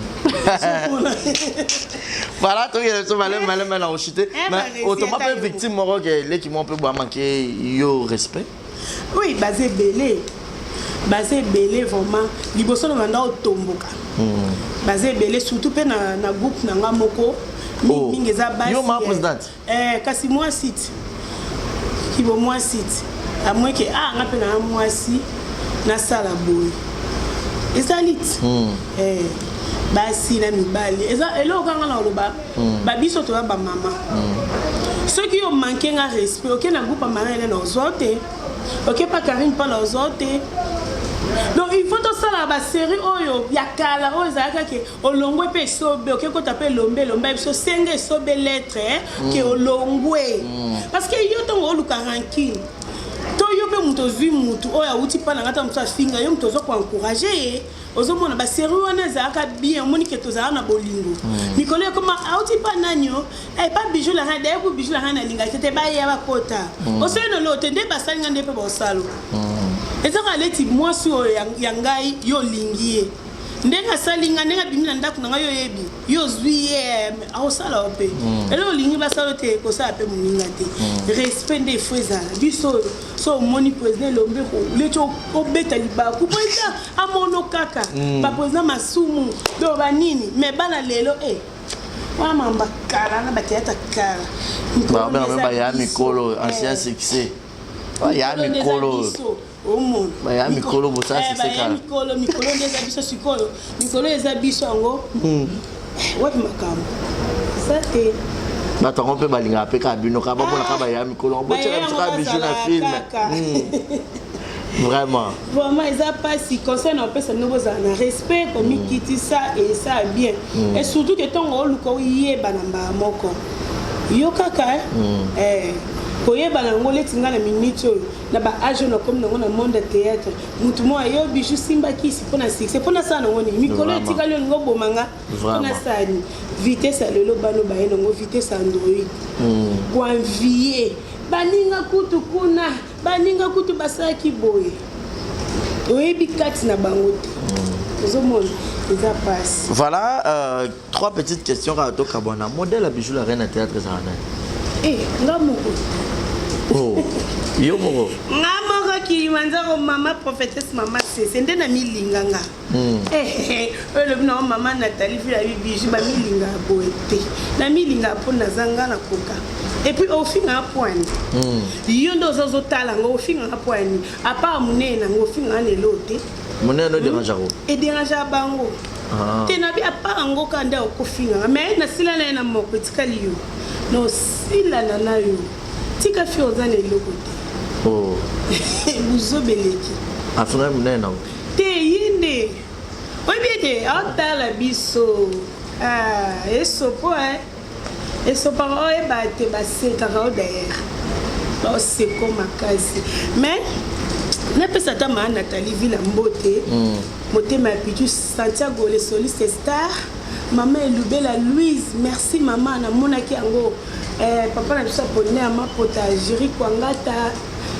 Voilà, tokende biso maleme maleme na oshite. Eh, Mais Marie, otoma ata mpe yo. victime moko ke leki moko mpe boamanke yo respect. Oui, baza ebele baza ebele vraiment liboso na banda otomboka baza ebele surtout mpe na groupe na nga moko Oh. mingi eza basi Yo, ma eh. présidente? Eh, kasi mwasi ti kibo mwasi ti amwe ke ah nga mpe na mwasi nasala boye ezali ti eh, basi na mibali eza eloko kanga na koloba babiso toza bamama soki yo manke nga respect oke na groupe ya Marie Helène ozwa te oke pa Karine Pala ozwa te donc il faut tosala basérie oyo ya kala oyo ezalaka ke olongwe mpe esobe oke kota mpe elombe elombe biso senga esobe lettre eh, ke olongwe parce que yo ntongo oluka rancune to yo mpe moto ozwi mutu oyo awuti mpa na nga ta mosu afinga yo moto oza koencourage ye ozomona basérie wana ezalaka bien omoni ke tozalaka na bolingo mikolo ekoma auti mpa nani o eh, pa Bijou la Reine daye ku Bijou la Reine alingaki te baya bakota osali nolo te nde basali nga nde mpe bosalo ezaka leti mwasi oyo ya ngai yo olingi ye ndenge asali nga ndenge abimi na ndako na ngai yo oyebi yo ozwi ye aosala yo mpe eloko olingi basala te kosala mpe moninga te respect nde efo ezala biso oyo so omoni président Elombe leti obeta libaku président amono kaka baprésident Masumu donc banini mais bana lelo e wana mamba kala na bathéâtre kala. Mikolo nde Babengaka mpe eza baya biso. mikolo ancien Eh. succès baya Mikolo nde eza mikolo biso, omona Baya mikolo bosala Eh, succès baya kala. mikolo mikolo nde eza biso sikoyo mikolo eza biso yango wapi makambo eza te. Bato yango mpe balingaka mpe kaka bino kaka bamonaka baya mikolo botiaka biso kaka Bijou na film. Kaka. Vraiment. Vraiment eza mpasi conseil na opesa bino bozala na respect komikitisa esala bien et surtout ke ntongo oluka oyeba na mbala moko yo kaka eh, koyeba nango leti ngai na minute oyo na baage oyo nakomi nango na monde ya théâtre mutu moko ayo Bijou simba kisi mpo na succès mpo nasala nango nini mikolo Vraiment. etikali olingi oboma nga mpo Vraiment. nasala nini vitesse ya lelo bano baye nango vitesse ya Android koenvie baninga kutu kuna baninga kutu basalaki boye oyebi kati na bango te ozomona eza pasi. Voilà, trois petites questions kaka tokabwana. Modèle ya Bijou la Reine ya théâtre ezala nani? Eh, nga moko. Oh, yo moko. Nga moko Kilimanjaro mama prophétesse mama sese nde na milinga nga. Eh, oyo elobi nango mama Nathalie Vila Bibiju bamilingaka boye te na milingaka mpo naza nga na koka et puis ofingaka poani yo nde oza ozotala ngo ofingaka poani à part monene nango ofingaka na elo te. Monene no dérangeako? Edérangeaka bango. Ah. Te nabi à part yango kaka nde okofingaka mais nasila na ye na moko etikali yo na osilana na yo tika fi oza na eloko te. Oh. Buzoba eleki. Afingaki monene nango? Te ye nde oyebi ete aotala biso. Ah, esopo e esopaka oyeba te basekaka o d'ailleurs baoseko makasi mais napesa ata maa Nathalie Villa mbote motema ya Pichu Santiago le soliste star. Mama Elubela Louise, merci mama, namonaki yango. Eh, papa na biso Apollinaire Mapota, Jerry Kwangata,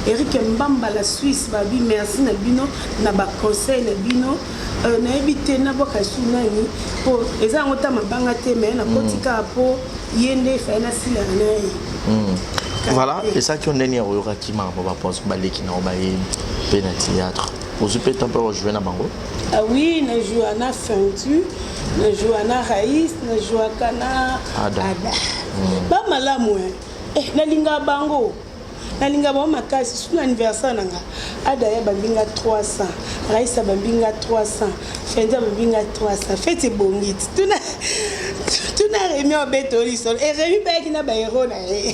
Eric Mbamba la Suisse, babi merci na bino na ba conseil na bino. Euh, nayebi te nabwaka lisusu nani mpo eza yango ta mabanga te mais nakoti kaka mpo ye nde efai nasilana na ye. Voilà, esalaki yo ndeni ya koyokaki makambo bapoison baleki na yo baye mpe na théâtre, ozwi mpe temps mpe ojoue na bango? Ah oui, na joua na Fentu, na joua na Raïs, na jouaka na Ada. Ada. Ba malamu eh. Eh, nalingaka bango. Nalinga bango makasi, surtout na anniversaire na nga. Ada ya bambinga 300, Raïs bambinga 300, Fentu bambinga 300. Fête ebongi. Tuna tuna Rémi obeto lisolo. Et Rémi bayaki na ba héros na ye.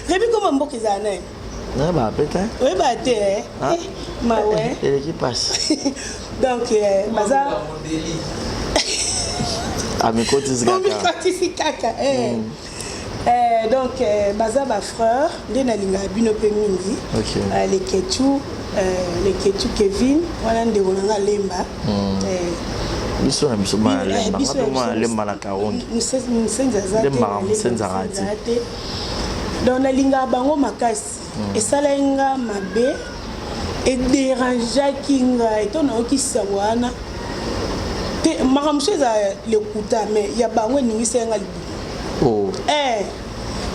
Rémi koma mboka ezala na ye. Nayeba pe te. Oyeba te eh. Ah. Eh, mawe. Eleki mpasi. Donc baza amikotisi kaka. Omikotisi kaka eh. Eh, donc baza bafrère nde nalingaka bino mpe mingi. Leketu, Leketu Kevin wana ndeko na nga lemba. Biso na biso bana lemba. Biso na nga mpe mwana biso. Lemba na Karongi. Mosenzi aza te. Lembaka na Lemba mosenzi azalaka mosenzi aza te. Donc nalingaka bango makasi. Esalaki nga mabe, ederangeaki ngai to nayoki sango wana te. Makambo mosusu eza lekuta, mais ya bango eningisaki nga libumu. Oh. Eh,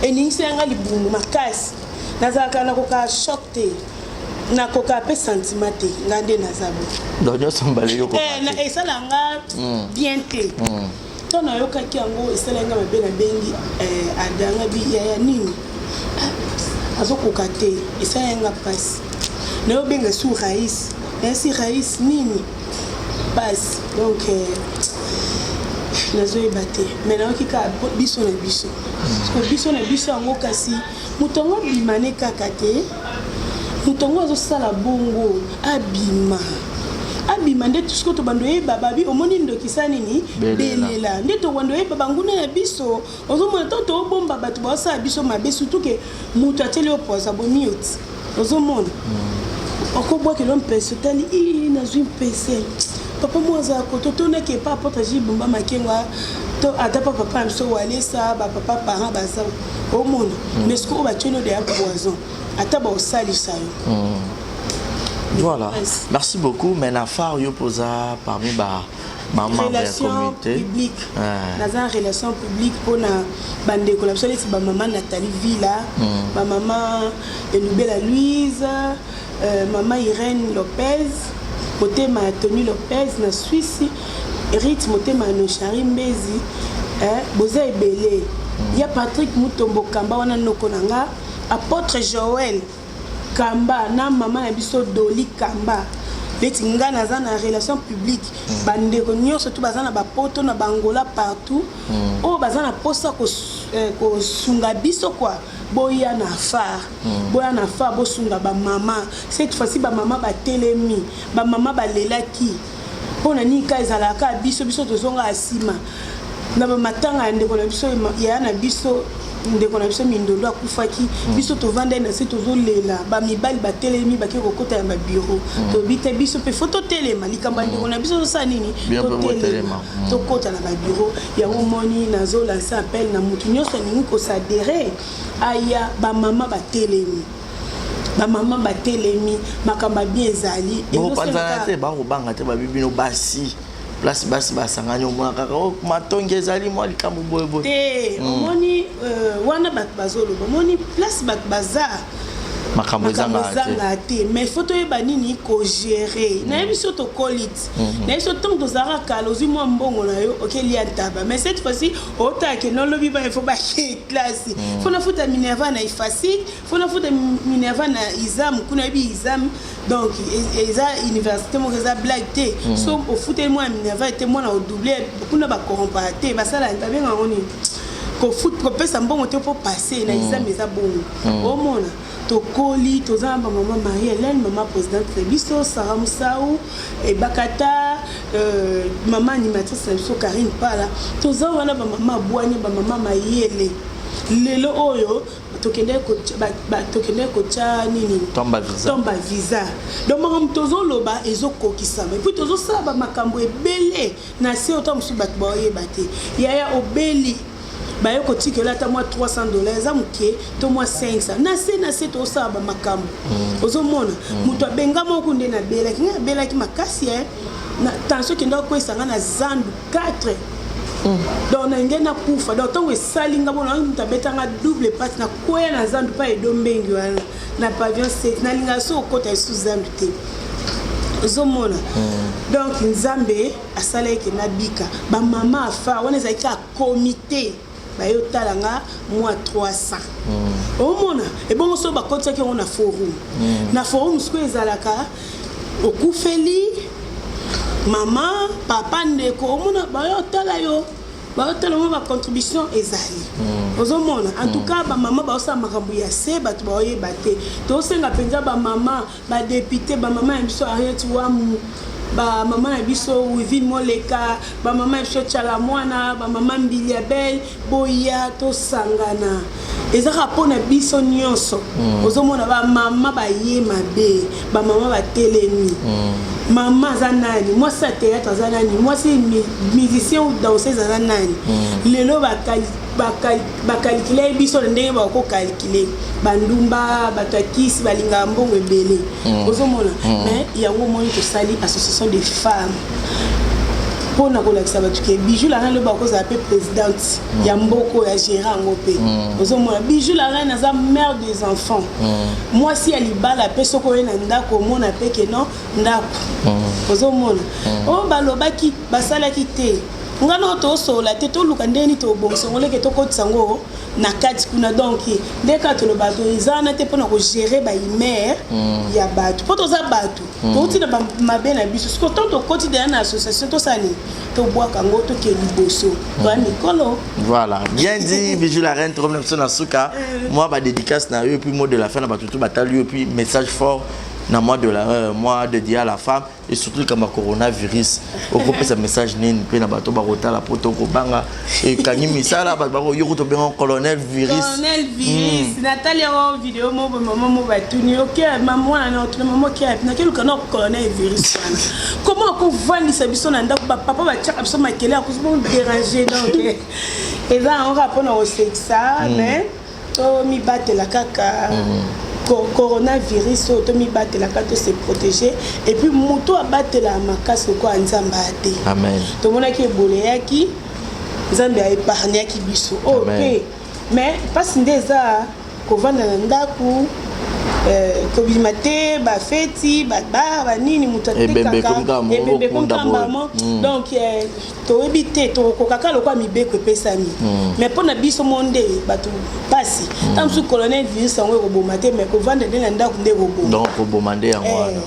eningisaki nga libumu makasi. Nazalaka nakokaka choc te, nakokaka mpe sentiment te. Nga nde naza bo. Donc nyonso mbala yokoka Eh, te. esala nga bien te. To nayokaki yango, esalaki nga mabe. Nabengi adanga bi yaya nini. Ah, azokoka te, esalaki nga mpasi. Nayobenga su Rais, nayesi Rais nini, mpasi. Donc nazoyeba te, mais nayoki kaka biso na biso. Parce que biso na biso yango, kasi moto yango abima ne kaka te. Moto yango azosala bongo, abima, abima nde sikoyo tobanda oyeba. Babi omoni ndokisa nini? Belela. Belela nde tobanda oyeba banguna na biso. Ozomona ntango toobomba bato baosala biso mabe, surtout ke moto atieli yo poison, abomi yo ti. Ozomona okobwakela mpese, otali i nazwi mpese. Papa mo azala koto tonaki epa apôtre Gilles Bumba Makengo to ata pa papa na biso Walesa, bapapa parent baza. Omona, mais sikoyo oyo batieli yo deya poison, ata baosalisa yo. Voilà. Yes. Merci beaucoup. Mais na phare yo poza parmi ba ba membre ya Relation communauté. publique. Ah. Naza na relation publique mpona bandeko na biso neti bamama Nathalie Villa, bamama Elubela Louise, mama Irène Lopez motema ya Tony Lopez na Suisse, Rit motema ya Noshari Mbezi, boza ebele ya Patrick Mutombo Kamba wana noko na nga, apôtre Joël Kamba na mama na biso Doli Kamba. Neti nga naza na relation publique, bandeko nyonso tu baza na bapoto, na bangola, partout oyo baza na posa kosunga biso kua, boya na phare, boya na phare, bosunga bamama. Cette fois-ci bamama batelemi, bamama balelaki mpo na nini ka ezalaka biso biso tozonga ya nsima na bamatanga ya ndeko na biso, yaya na biso, ndeko na biso Mindondo akufaki. Biso tovandai na se, tozolela. Bamibali batelemi, bake kokota ya babureau. Toyebi te, biso mpe faut totelema. Likambo ya ndeko na biso tosala nini? Bino mpe Totelema, botelema. Tokota na babureau yango. Moni nazolancer appel na motu nyonso alingi koadhérer, aya. Bamama batelemi, bamama batelemi, makambo ya bien ezali. Bopanzana te, bakobanga te. Babi bino basi, place basi basangani, omona kaka oh, matongi ezali mwa likambo boyeboye. Te, omoni wana bato bazoloba, omoni place bato baza, makambo makambo ezangaka te. Ezanga te, mais faut toyeba nini kogérer. Nayebi so tokoli ti, nayebi so ntango tozalaka kala, ozwi mwa mbongo na yo, okelia ntaba. Mais cette fois-ci otake nolobi ba ifo bake classe, faut nafuta minerval na IFASIC, faut nafuta minerval na ISAM kuna. Yebi ISAM, donc eza université moko, eza blague te. So ofuteli mwana minerval te, mwana odouble kuna, bakorompaka te, basala babenga yango nini, kopesa mbongo te mpo passe na ISAM. Eza bongo. Omona tokoli, toza na bamama Marie Hélène, mama présidente na biso Sara Musau Ebakata, mama animatrice na biso Karine Pala. Toza wana bamama bwanya, bamama mayele. Lelo oyo tokendeki kotya nini? Tomba visa. Tomba visa. Donc makambo tozoloba ezokokisama, et puis tozosala bamakambo ebele na se ota mosusu bato baoyeba te. Yaya, obeli, baye kotikela ata mwa 300 $ eza moke to mwa 500 na se na se. Tozosala bamakambo. Ozomona moto abenga moko nde nabelaki, ngai abelaki makasi e na tension ekenda kokwesa nga na zandu 4, donc na ngai nakufa. Donc ntango esali nga bona, moto abetanga double passe, nakwea na zandu mpa edo mbengi wana na pavillon 7. Nalingaka so okota lisusu zandu te. Ozomona, donc Nzambe asala eke nabika. Bamama afar wana ezalaki kaka comité, bayotala nga mwa 300. Omona ebongo so bakotisaki yango na forum. Na forum sikoyo ezalaka okufeli mama, papa, ndeko, omona bayotala yo, bayotala ngo, bacontribution ezali. Ozomona, en tout cas bamama baosala makambo ya se, bato baoyeba te. Tosenga mpenza bamama badéputé, bamama ya biso Ariet Wamu, bamama na biso Wivine Moleka, bamama ya biso Tiala Mwana, bamama Mbili ya Bel, boya tosangana. Eza kaka mpo na biso nyonso. Ozomona bamama baye mabe, bamama batelemi. Mama aza nani? Mwasi ya théâtre aza nani? Mwasi musicien ou danseuse aza nani? Lelo bacalculer biso na ndenge bakocalculer bandumba, bato ya kisi balingaka mbongo ebele. Ozomona, mais yango omoni tosali association des femmes mpona kolakisa bato ke Bijou la Reine lobi akozala mpe présidente ya mboka oyo, agérer yango mpe. Ozomona, Bijou la Reine aza mère des enfants, mwasi ya libala mpe. Soki oye na ndako, omona mpe ke non, ndako. Ozomona oyo balobaki basalaki te, nga na tosolola te, toluka ndenge nini tobongisa yango, leke tokotisa yango na kati kuna. Donc nde kaka toloba to eza wana te mpona kogérer bahumeur ya bato, mpo toza bato, touti na mabe na biso. Siko to tokoti deya na association, tosala nini? Tobwaka yango, toke liboso, toya mikolo. Voilà, bien dit, Bijou la Reine. Trop bien na suka. Moi, ba dédicace na yo et puis mot de la fin na batutu batali yo et puis message fort na mois de la mois dédié à la femme et surtout comme coronavirus. Okopesa message nini pe na bato bakotala po to kobanga ekangi misala, bato bako yo to benga colonel virus? Colonel virus, natali yango video mo boye, mama mo batuni oke, mama wana na otuna mama oke nakeluka na colonel virus wana, comment akovandisa biso na ndako, bapapa batiaka biso makele, akozo déranger. Donc eza yango kaka mpona kosekisa, mais tomibatela kaka. Coronavirus oyo, tomibatelaka, to se protéger. Et puis moto abatelaka makasi lokola Nzambe aya te. Amen. Tomonaki ebola eyaki, Nzambe aépargnaki biso oyo Amen. mpe. Mais mpasi nde eza kovanda na ndako, kobima te, bafeti, babar, banini, moto Ebembe atekaka ekomi kaka moko ebembe ekomi okunda kaka boye. mbamo. Donc toyebi te, tokokoka kaka lokola mibeko epesami. Mais mpo na biso mo nde bato mpasi. Ntango mosusu colonel virus yango ekoboma te, mais kovanda nde na ndako nde ekoboma. Donc koboma nde yango wana.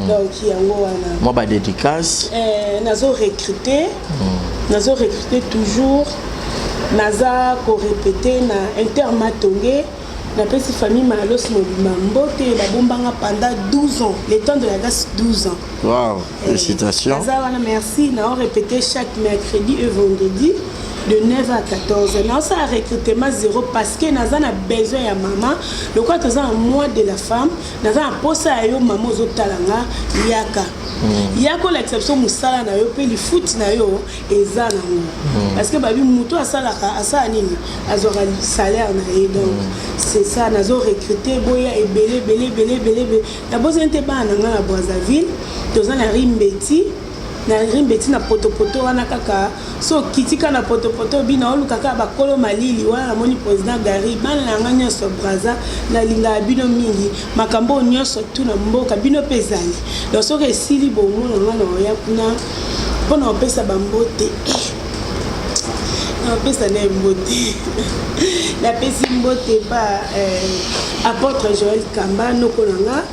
Donc yango wana. Moi ba dédicace. Nazo recruter, nazo recruter toujours, naza korépéter na Intermatonge. Napesi famille Malosi mobimba mbote, babombanga pendant 12 ans, le temps de la grâce, 12 ans. Wow, félicitations. Naza wana, merci. Nao répéter chaque mercredi et vendredi de 9 à 14. Naosala recrutement zéro parce que naza na besoin ya mama. Lokola toza na mois de la femme, naza na posa ya yo mama ozotala nga, yaka, yaka olakisa biso mosala na yo mpe lifuti na yo eza nango, parce que babi moto asalaka, asala nini, azwaka salaire na ye. Donc c'est ça, nazo recruter, boya ebele ebele ebele ebele ebele. Nabosani te bana na ngai na Brazzaville, toza na Rimbeti, na Rimbeti na potopoto wana kaka. So okiti kaka na potopoto, bina oluka kaka bakolo malili wana, namoni président Gary. Bana na ngai nyonso Braza, nalingaka bino mingi. Makambo oyo nyonso tu na mboka bino mpe ezali. Donc soki esili, bomona nga na oya kuna mpona kopesa bambote. Napesa na ye mbote, napesi mbote pa apôtre Joel Kamba, noko na nga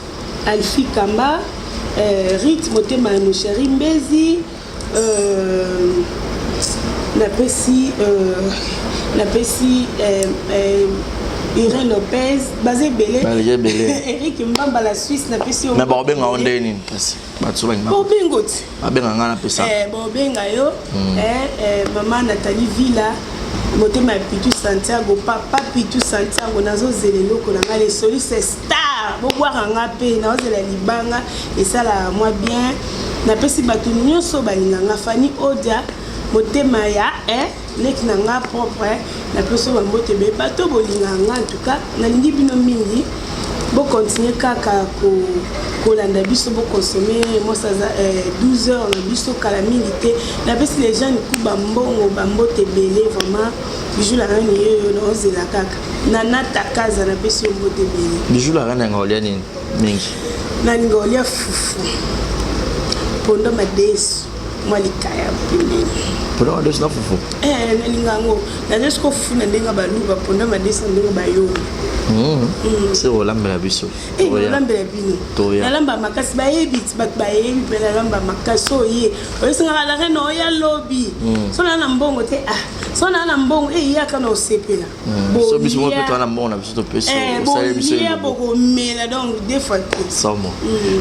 Alfi Kamba, Rit Motema ya Mosheri Mbezi, napesi Irene Lopez, baza ebele. Baza ebele. Eric Mbamba la Suisse, napesi yo. Mais bakobenga ngo ndenge nini? Kasi bato so balingi bobengo ti. Babenga ngai, napesa. Bobenga yo mama Nathalie Villa. Motema ya Pitu Santiago, papa Pitu Santiago, nazozela eloko na ngai, le soliste star, bobwaka nga mpe nazozela libanga esalaka mwa bien. Napesi bato nyonso balinga nga, Fanny Odia, motema ya eh, leki na nga propre, napesi yo bambote ebele. Bato bolingaka nga, en tout cas nalingi bino mingi. Bokontinue kaka kolanda biso, bokonsome mwasi aza 12 heures na biso kala mingi te. Napesi les jeunes kuba mbongo bambote ebele vraiment. Bijou la reine yeyo naozela kaka nana takaza, napesi yo mbote ebele. Bijou la reine, yanga olia nini mingi? Nalinga olia fufu, pondo, madesu, mwa likaya pembeni. Pondo, madesu na fufu? Eh, nalinga yango. Naza siko fufu na ndenge baluba, pondo, madesu na ndenge bayomba. Se olambela biso? Nalambela bino, nalamba makasi. Bayebi ti bato bayebi mpe nalamba makasi. Oyo ye oyesengaka la reine oya lobi, so naa na mbongo te. Ah, so naa na mbongo eyaka na osepela. So biso moko mpe toza na mbongo na biso, topesi. Osali biso. Bolia, bokomela, donc deux fois te. Somo,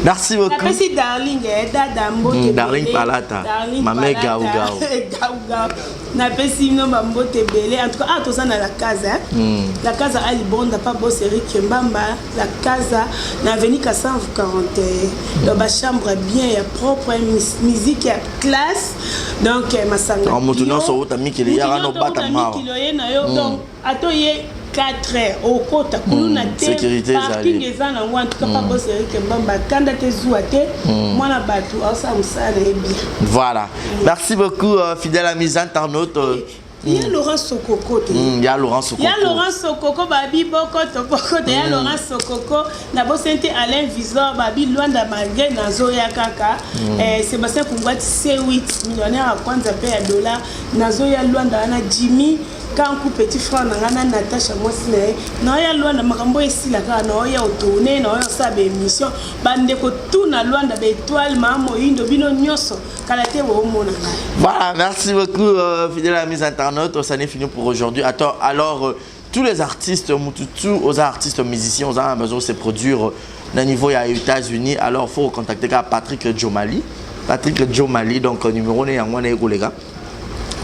merci beaucoup. Napesi Darling, dada, mbote. Darling Palata, mame gau gau. Gau gau, napesi bino bambote ebele. En tout cas, ah, toza na la casa, la casa Alibonda pa bos Eric Mbamba, la casa na avenue Kasanvu 41. Donc bachambre bien ya propre, musique ya classe, donc masanga. Moto nyonso outa mikili, yaka no bata mawa. Mikili oye na yo, donc ata oye 4 heures, okota kuluna te, parking eza nango. En tout cas, pa bos Eric Mbamba, kanda te, zuwa te, mwana bato aosala mosala na ye bien. Voilà, merci beaucoup, fidèle amis internautes. Ya Laurent Sokoko te. Ya Laurent Sokoko. Ya Laurent Sokoko, babi bokoto bokoto ya Laurent Sokoko. Nabosani te Alain Visor, babi Lwanda, malgré nazoya kaka. Sébastien Kungwati C8, millionnaire ya kwanza mpe ya dollar, nazoya Lwanda wana. Jimmy Kanku, petit frère na ngai, na Natasha mwasi na ye, naoya Lwanda. Makambo esila kaka, naoya otourne, naoya osala baémission. Bandeko tu na Lwanda, baétoile maa moyindo, bino nyonso, kala te boomona ngai. Voilà, merci beaucoup, fidèles amis internautes. Ça n'est fini pour aujourd'hui. Attends, alors, tous les artistes, Mututu, aux artistes musiciens, aux besoin de se produire d'un niveau à États-Unis, alors il faut contacter Patrick Jomali. Patrick Jomali, donc numéro 1, les gars.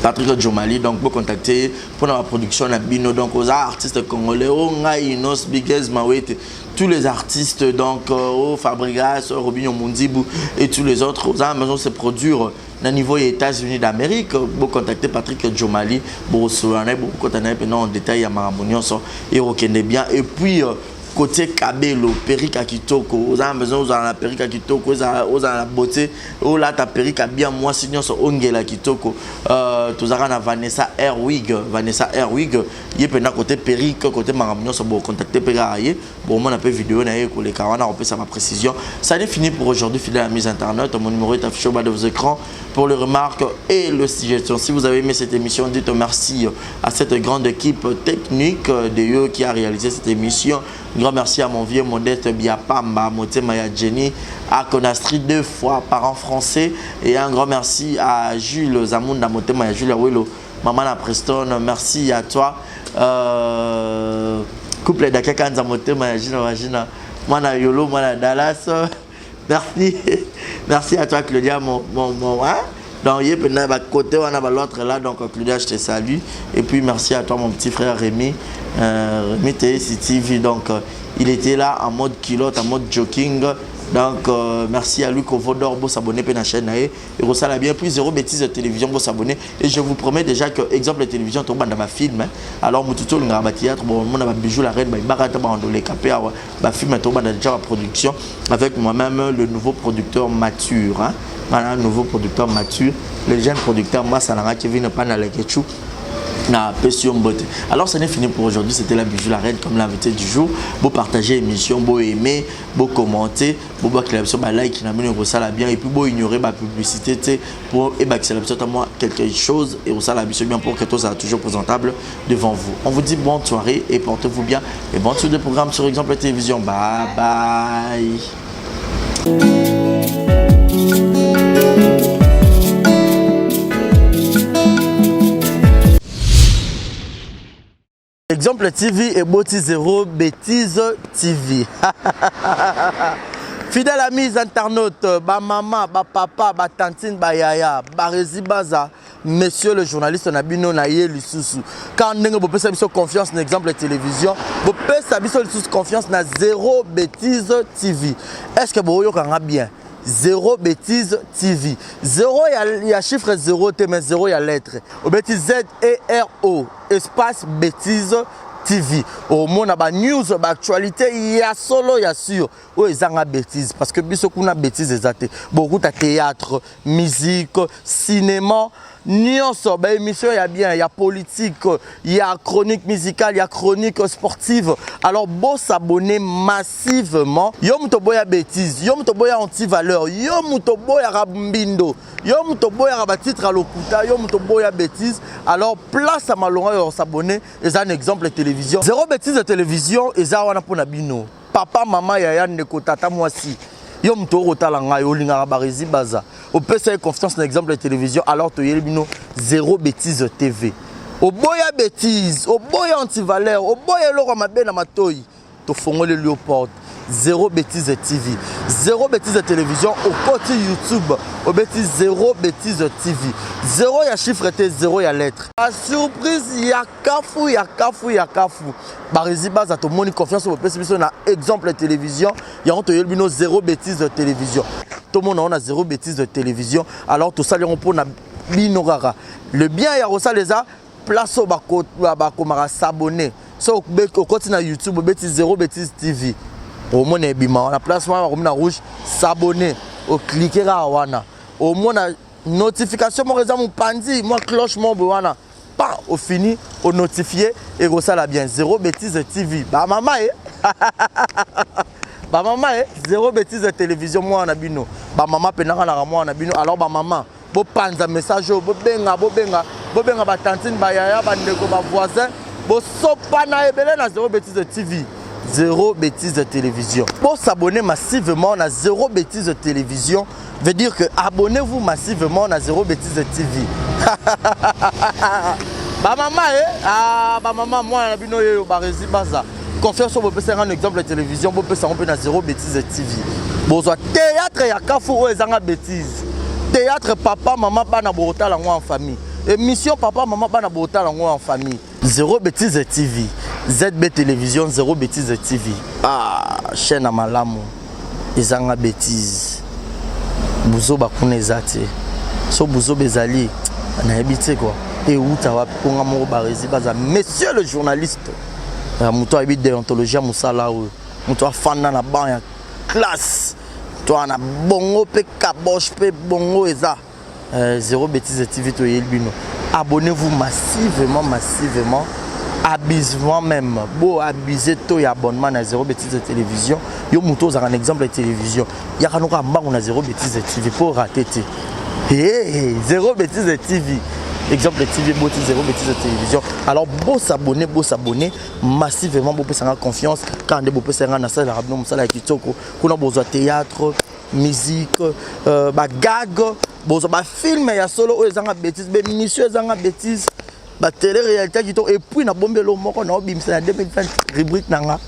Patrick Jomali, donc vous contacter pour la production na bino, donc aux artistes congolais, oh ngai Inos Bigez Mawete, tous les artistes, donc oh Fabregas, Robinho Mundibu et tous les autres, aux besoin de se produire na niveau des États-Unis d'Amérique, vous contacter Patrick Jomali, pour contacter en détail ya makambo nyonso et okende bien. Et puis côté kabelo, perruque ya kitoko, oza na besoin ozala na perruque ya kitoko, ozala na beauté, olata perruque ya bien, mwasi nyonso ongela kitoko, tozalaka na Vanessa Airwig. Vanessa Airwig, ye mpenza côté perruque, côté makambo nyonso, bocontacte mpe kaka ye, bomona mpe video na ye koleka wana, kopesa baprécision. Ça n'est fini pour aujourd'hui, fidèle amis internautes. Mon numéro est affiché au bas de vos écrans pour les remarques et les suggestions. Si vous avez aimé cette émission, dites merci à cette grande équipe technique de eux qui a réalisé cette émission. Grand merci à mon vieux Modeste Biapamba, Motema ya Jenny, à Conastri deux fois, parent français. Et un grand merci à Jules Zamunda, Motema ya Jules Awelo, Maman à Preston. Merci à toi. Couple d'Akakanza, Motema ya Gina Wajina, Mwana Yolo, Mwana Dallas. Merci. Merci à toi, Claudia, mon, hein? Donc, il y a côté, on a l'autre là. Donc, Claudia, je te salue. Et puis, merci à toi, mon petit frère Rémi. Rémi TV. Donc, il était là en mode culotte, en mode jogging. Donc, merci à lui, Kovodor, pour s'abonner à la chaîne. Et ça bien. Puis, Zéro Bêtise de télévision, pour s'abonner. Et je vous promets déjà que, exemple de télévision, tout le monde a film. Hein. Alors, Moututo, le théâtre, bon, on a bijou la reine, bah, il va film, tout le monde a déjà la production. Avec moi-même, le nouveau producteur mature. Hein. Voilà, un nouveau producteur mature. Le jeune producteur, moi, ça n'a Kevin Panalekechou. Na mbote. Alors, ce n'est fini pour aujourd'hui. C'était la Bijou la Reine comme l'invité du jour. Vous partagez l'émission, vous aimez, vous commentez, vous vous like, vous la bien et puis vous ignorez ma publicité pour moi quelque chose et ça la bien pour que tout soit toujours présentable devant vous. On vous dit bonne soirée et portez-vous bien et bonne suite de programme sur Exemple Télévision. Bye bye. Exemple TV et Boti Zéro Bêtise TV. Fidèle amis internautes, ba maman, ba papa, ba tantine, ba yaya, ba rezi baza, Monsieur le journaliste na bino na ye lisusu. Quand ndenge bopesa biso confiance na exemple télévision, bopesa biso lisusu confiance na Zéro Bêtise TV. Est-ce que boyoka nga bien? Zéro Bêtise TV. Zéro ya, ya chiffre zéro te mais zéro ya lettre. Obeti Z E R O espace Bêtise TV. Omona ba news, ba actualité ya solo ya sûr. Oyo ezanga bêtise parce que biso kuna bêtise eza te. Bokuta théâtre, musique, cinéma, nyonso ba émission ya bien, ya politique, ya chronique musicale, ya chronique sportive. Alors bo s'abonner massivement. Yo moto boya bêtise, yo moto boya anti-valeur, yo moto boya mbindo, yo moto boya ba titre à lokuta, yo moto boya bêtise. Alors place à malonga yo s'abonner, eza un exemple de télévision. Zéro bêtise de télévision eza wana pona bino. Papa, mama, yaya, ndeko, tata, mwasi. Yo moto okotala ngai olingaka Barezi Baza, opesa ye confiance na exemple ya télévision. Alors toyeli bino Zéro Bêtise TV. Oboya bêtise, oboya antivaleur, oboya eloko ya mabe na matoi, tofongoleli yo porte. Zéro Bêtise TV, Zéro Bêtise télévision. Okoti YouTube, obeti Zéro Bêtise TV. Zéro ya chiffre te, zéro ya lettre. Surprise ya kafu, ya kafu, ya kafu. Barezi Baza, tomoni confiance oyo bopesi biso na exemple ya télévision, yango toyeli bino Zéro Bêtise télévision. Tomona ngo na Zéro Bêtise de télévision. Alors tosali yango mpona bino kaka. Le bien ya kosala eza place oyo bakomaka s'abonner. So okoti na YouTube, obeti Zéro Bêtise TV, omona ebima wana place wana bakomi na rouge s'abonner. Ocliquer kaka wana, omona notification moko eza mopanzi, mwa cloche moko boye wana, pa ofini onotifie, ekosala bien. Zéro Bêtise TV, bamama e bamama e, Zéro Bêtise télévision, mwana na bino. Bamama mpendaka naka mwana na bino. Alors bamama, bopanza message oyo, bobenga, bobenga, bobenga batantine, bayaya, bandeko, bavoisin, bosopana ebele na Zéro Bêtise TV, Zéro Bêtise télévision. Bosabonner massivement na Zéro Bêtise télévision, veut dire que abonnez-vous massivement na Zéro Bêtise TV. Bamama e, ah, bamama, mwana na bino oyo Barezi Baza. Confiance oyo bopesanga na exemple ya télévision, bopesa yango mpe na Zéro Bêtise TV. Bozwa théâtre ya kafu oyo ezanga bêtise. Théâtre papa, mama, bana bokotala yango en famille. Émission papa, mama, bana bokotala yango en famille. Zéro Bêtise TV, ZB télévision, Zéro Bêtise TV. Ah, chaîne ya malamu ezanga bêtise. Buzoba kuna eza te. So buzoba ezali, nayebi te kua euta wapi. Mponga moko Barezi Baza, monsieur le journaliste, moto ayebi déontologie ya mosala oyo, moto afanda na ban ya classe, to na bongo mpe kaboche mpe bongo eza Zéro Bêtise TV. Toyeli bino, abonnez-vous massivement, massivement, abusivement même. Bo abuse to ya abonnement na Zéro Bêtise télévision. Yo moto ozalaka na exemple ya télévision, yaka noka mbango na Zéro Bêtise TV mpo rate te. Hey, Zéro Bêtise TV, exemple TV boti Zéro Bêtise télévision. Alors bosabonner, bosabonner massivement, bopesanga confiance kaka nde bopesanga. Nasalelaka bino mosala ya kitoko. Kuna bozwa théâtre, musique, bagag, bozwa bafilm ya solo oyo ezanga bêtise, bémission ezanga bêtise, batélé réalité ya kitoko. Et puis nabombelo moko naobimisa na 2020, rubrique na nga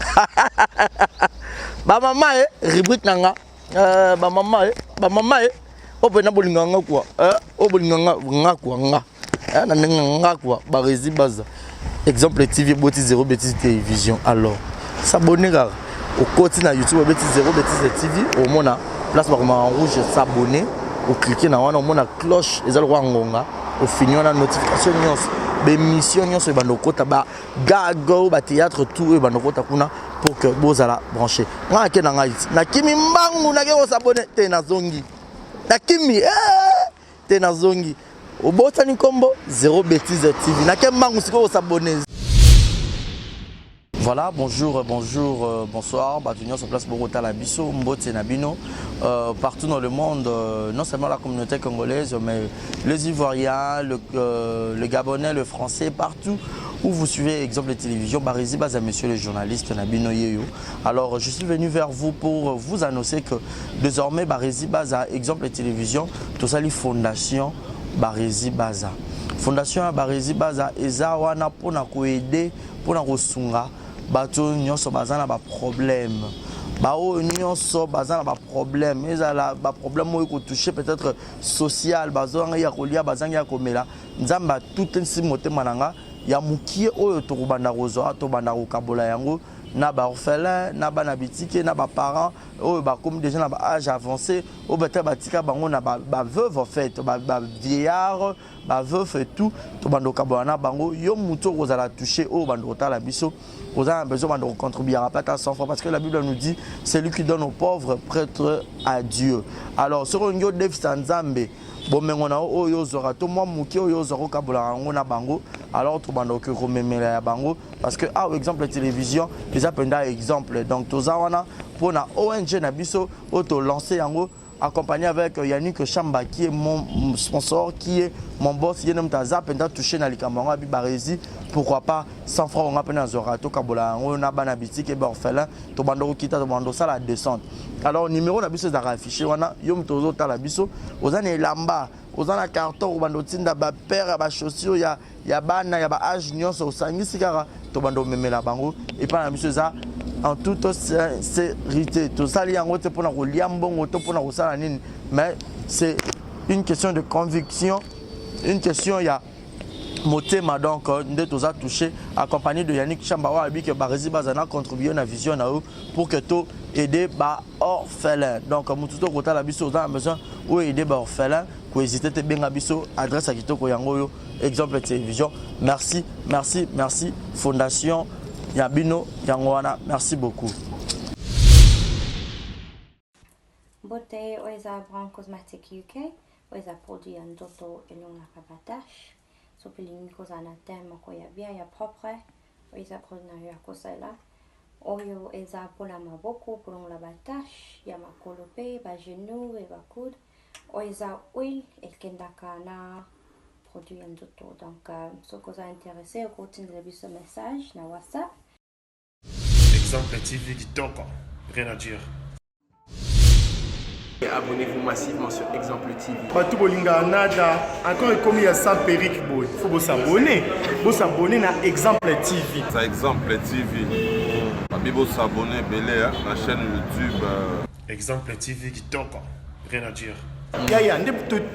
bamama e, rubrique na nga bamama e, bamama e oyo mpena bolinga nga kua, oyo bolinga nga kua, nga na ndenge nga kua Barezi Baza. Exemple TV eboti Zéro Bêtise télévision. Alors s'abonner kaka. Okoti na YouTube, obeti Zéro Bêtise TV, omona place bakomaka en rouge s'abonner. Ocliquer na wana, omona cloche eza lokola ngonga. Ofini wana, notification nyonso, bémission nyonso ebanda okota, bagag oyo, bathéâtre, tout oyo ebanda okota kuna pour que bozala branché. Ngai ake na ngai ti nakimi mbangu, nake kosabonner te, nazongi, nakimi te, nazongi. Obotani nkombo Zéro Bêtise TV, nake mbangu sikoyo kosabonner. Voilà, bonjour, bonjour, bonsoir. Bato nyonso place bokotala biso, mbote na bino partout dans le monde, non seulement la communauté congolaise, mais les Ivoiriens, le Gabonais, le Français, partout où vous suivez exemple de télévision, Barezi Baza, monsieur le journaliste na bino yeyo. Alors, je suis venu vers vous pour vous annoncer que désormais, Barezi Baza, exemple de télévision, tout ça, les fondations Barezi Baza. Fondation ya Barezi Baza, eza wana mpona koaider, mpona kosunga bato nyonso baza na baproblème. Baoyo nyonso baza na baproblème, ezala baproblème oyo ekotouche peut-être social, bazangi ya kolia, bazangi ya komela. Nzambe atutisi motema na nga ya mokie oyo tokobanda kozwa, tobanda kokabola yango na baorphelin, na bana bitike, na baparent oyo bakomi déjà na baâge avancé, oyo peut-être batika bango na baveuve, en fait bavieillard, baveuf et tout. Tobanda kokabola na bango. Yo motu okozala touché, oyo banda kotala biso, oza na besoin banda kocontribuer ata 100 fois, parce que la Bible nous dit: celui qui donne aux pauvres prête à Dieu. Alors soki olingi odefisa Nzambe bomengo na yo oyo ozwaka, to mwa moke oyo ozwaka, okabolaka yango na bango. Alors tobanda okoki komemela ya bango, parce que awa Exemple Télévision eza mpenza exemple. Donc toza wana mpona ONG na biso oyo tolance yango, accompagné avec Yannick Chamba, qui est mon sponsor, qui est mon boss. Ye moto aza mpenza touché na likambo yango. Abi Baresi, pourquoi pas 100 francs onga mpe nazwaka, tokabola yango na bana bitike, baorphelin. Tobanda kokita, tobanda osala descente. Alors numéro na biso ezalaka affiché wana. Yo moto ozotala biso, oza na elamba, oza na carton, obanda otinda bapaire ya bachaussure ya bana ya baâge nyonso, osangisi kaka, tobanda omemela bango epai na biso. Eza en toute sincérité, tosali yango te mpona kolia mbongo to mpona kosala nini, mais c'est une question de conviction, une question ya motema. Donc nde toza touché, accompagné de Yannick Chamba, oyo alobi ke Baresi baza na contribuer na vision na yo pour que to aider baorphelin. Donc motu to kotala biso, oza na besoin oyo aider baorphelin, kohésite te, benga biso. Adresse ya kitoko yango oyo, Exemple Télévision. Merci, merci, merci. Fondation ya bino yango wana. Merci beaucoup. Mbote, oyo eza Brown Cosmetic UK. Oyo eza produit ya nzoto, elongaka batache. Soki olingi kozala na teint moko ya bien, ya propre, oyo eza produit na yo ya kosalela. Oyo eza mpona maboko, kolongola batache ya makolo mpe bagenou e bacoude. Oyo eza huile ekendaka na produit ya nzoto. Donc soki oza intéressé, okotindela biso message na WhatsApp. Exemple TV kitoko, rien à dire. Abonnez-vous massivement sur Exemple TV. Bato bolingaka nada encore, ekomi ya sans perruque boye, faut bosabone, bosabone na Exemple TV. Ça, Exemple TV. Babi bosabone ebele na chaîne YouTube. Exemple TV kitoko, rien à dire. Yaya, nde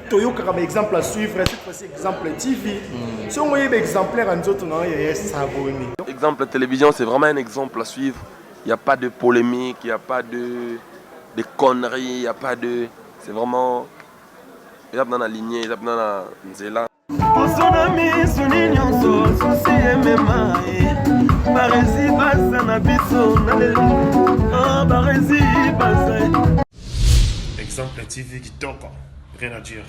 toyokaka baexemple à suivre. Cette fois-ci Exemple TV. Soki oyeba exemplaire ya nzoto na yo, yaya, s'abonne. Exemple Télévision, c'est vraiment un exemple à suivre. Il n'y a pas de polémique, il n'y a pas de conneries, il n'y a pas de. C'est vraiment. Eza na lignée, eza na nzela. Poso na miso nyonso, susi emema ye. Baresi baza na biso na lelo. Ah, Baresi baza. Exemple TV kitoko, rien à dire.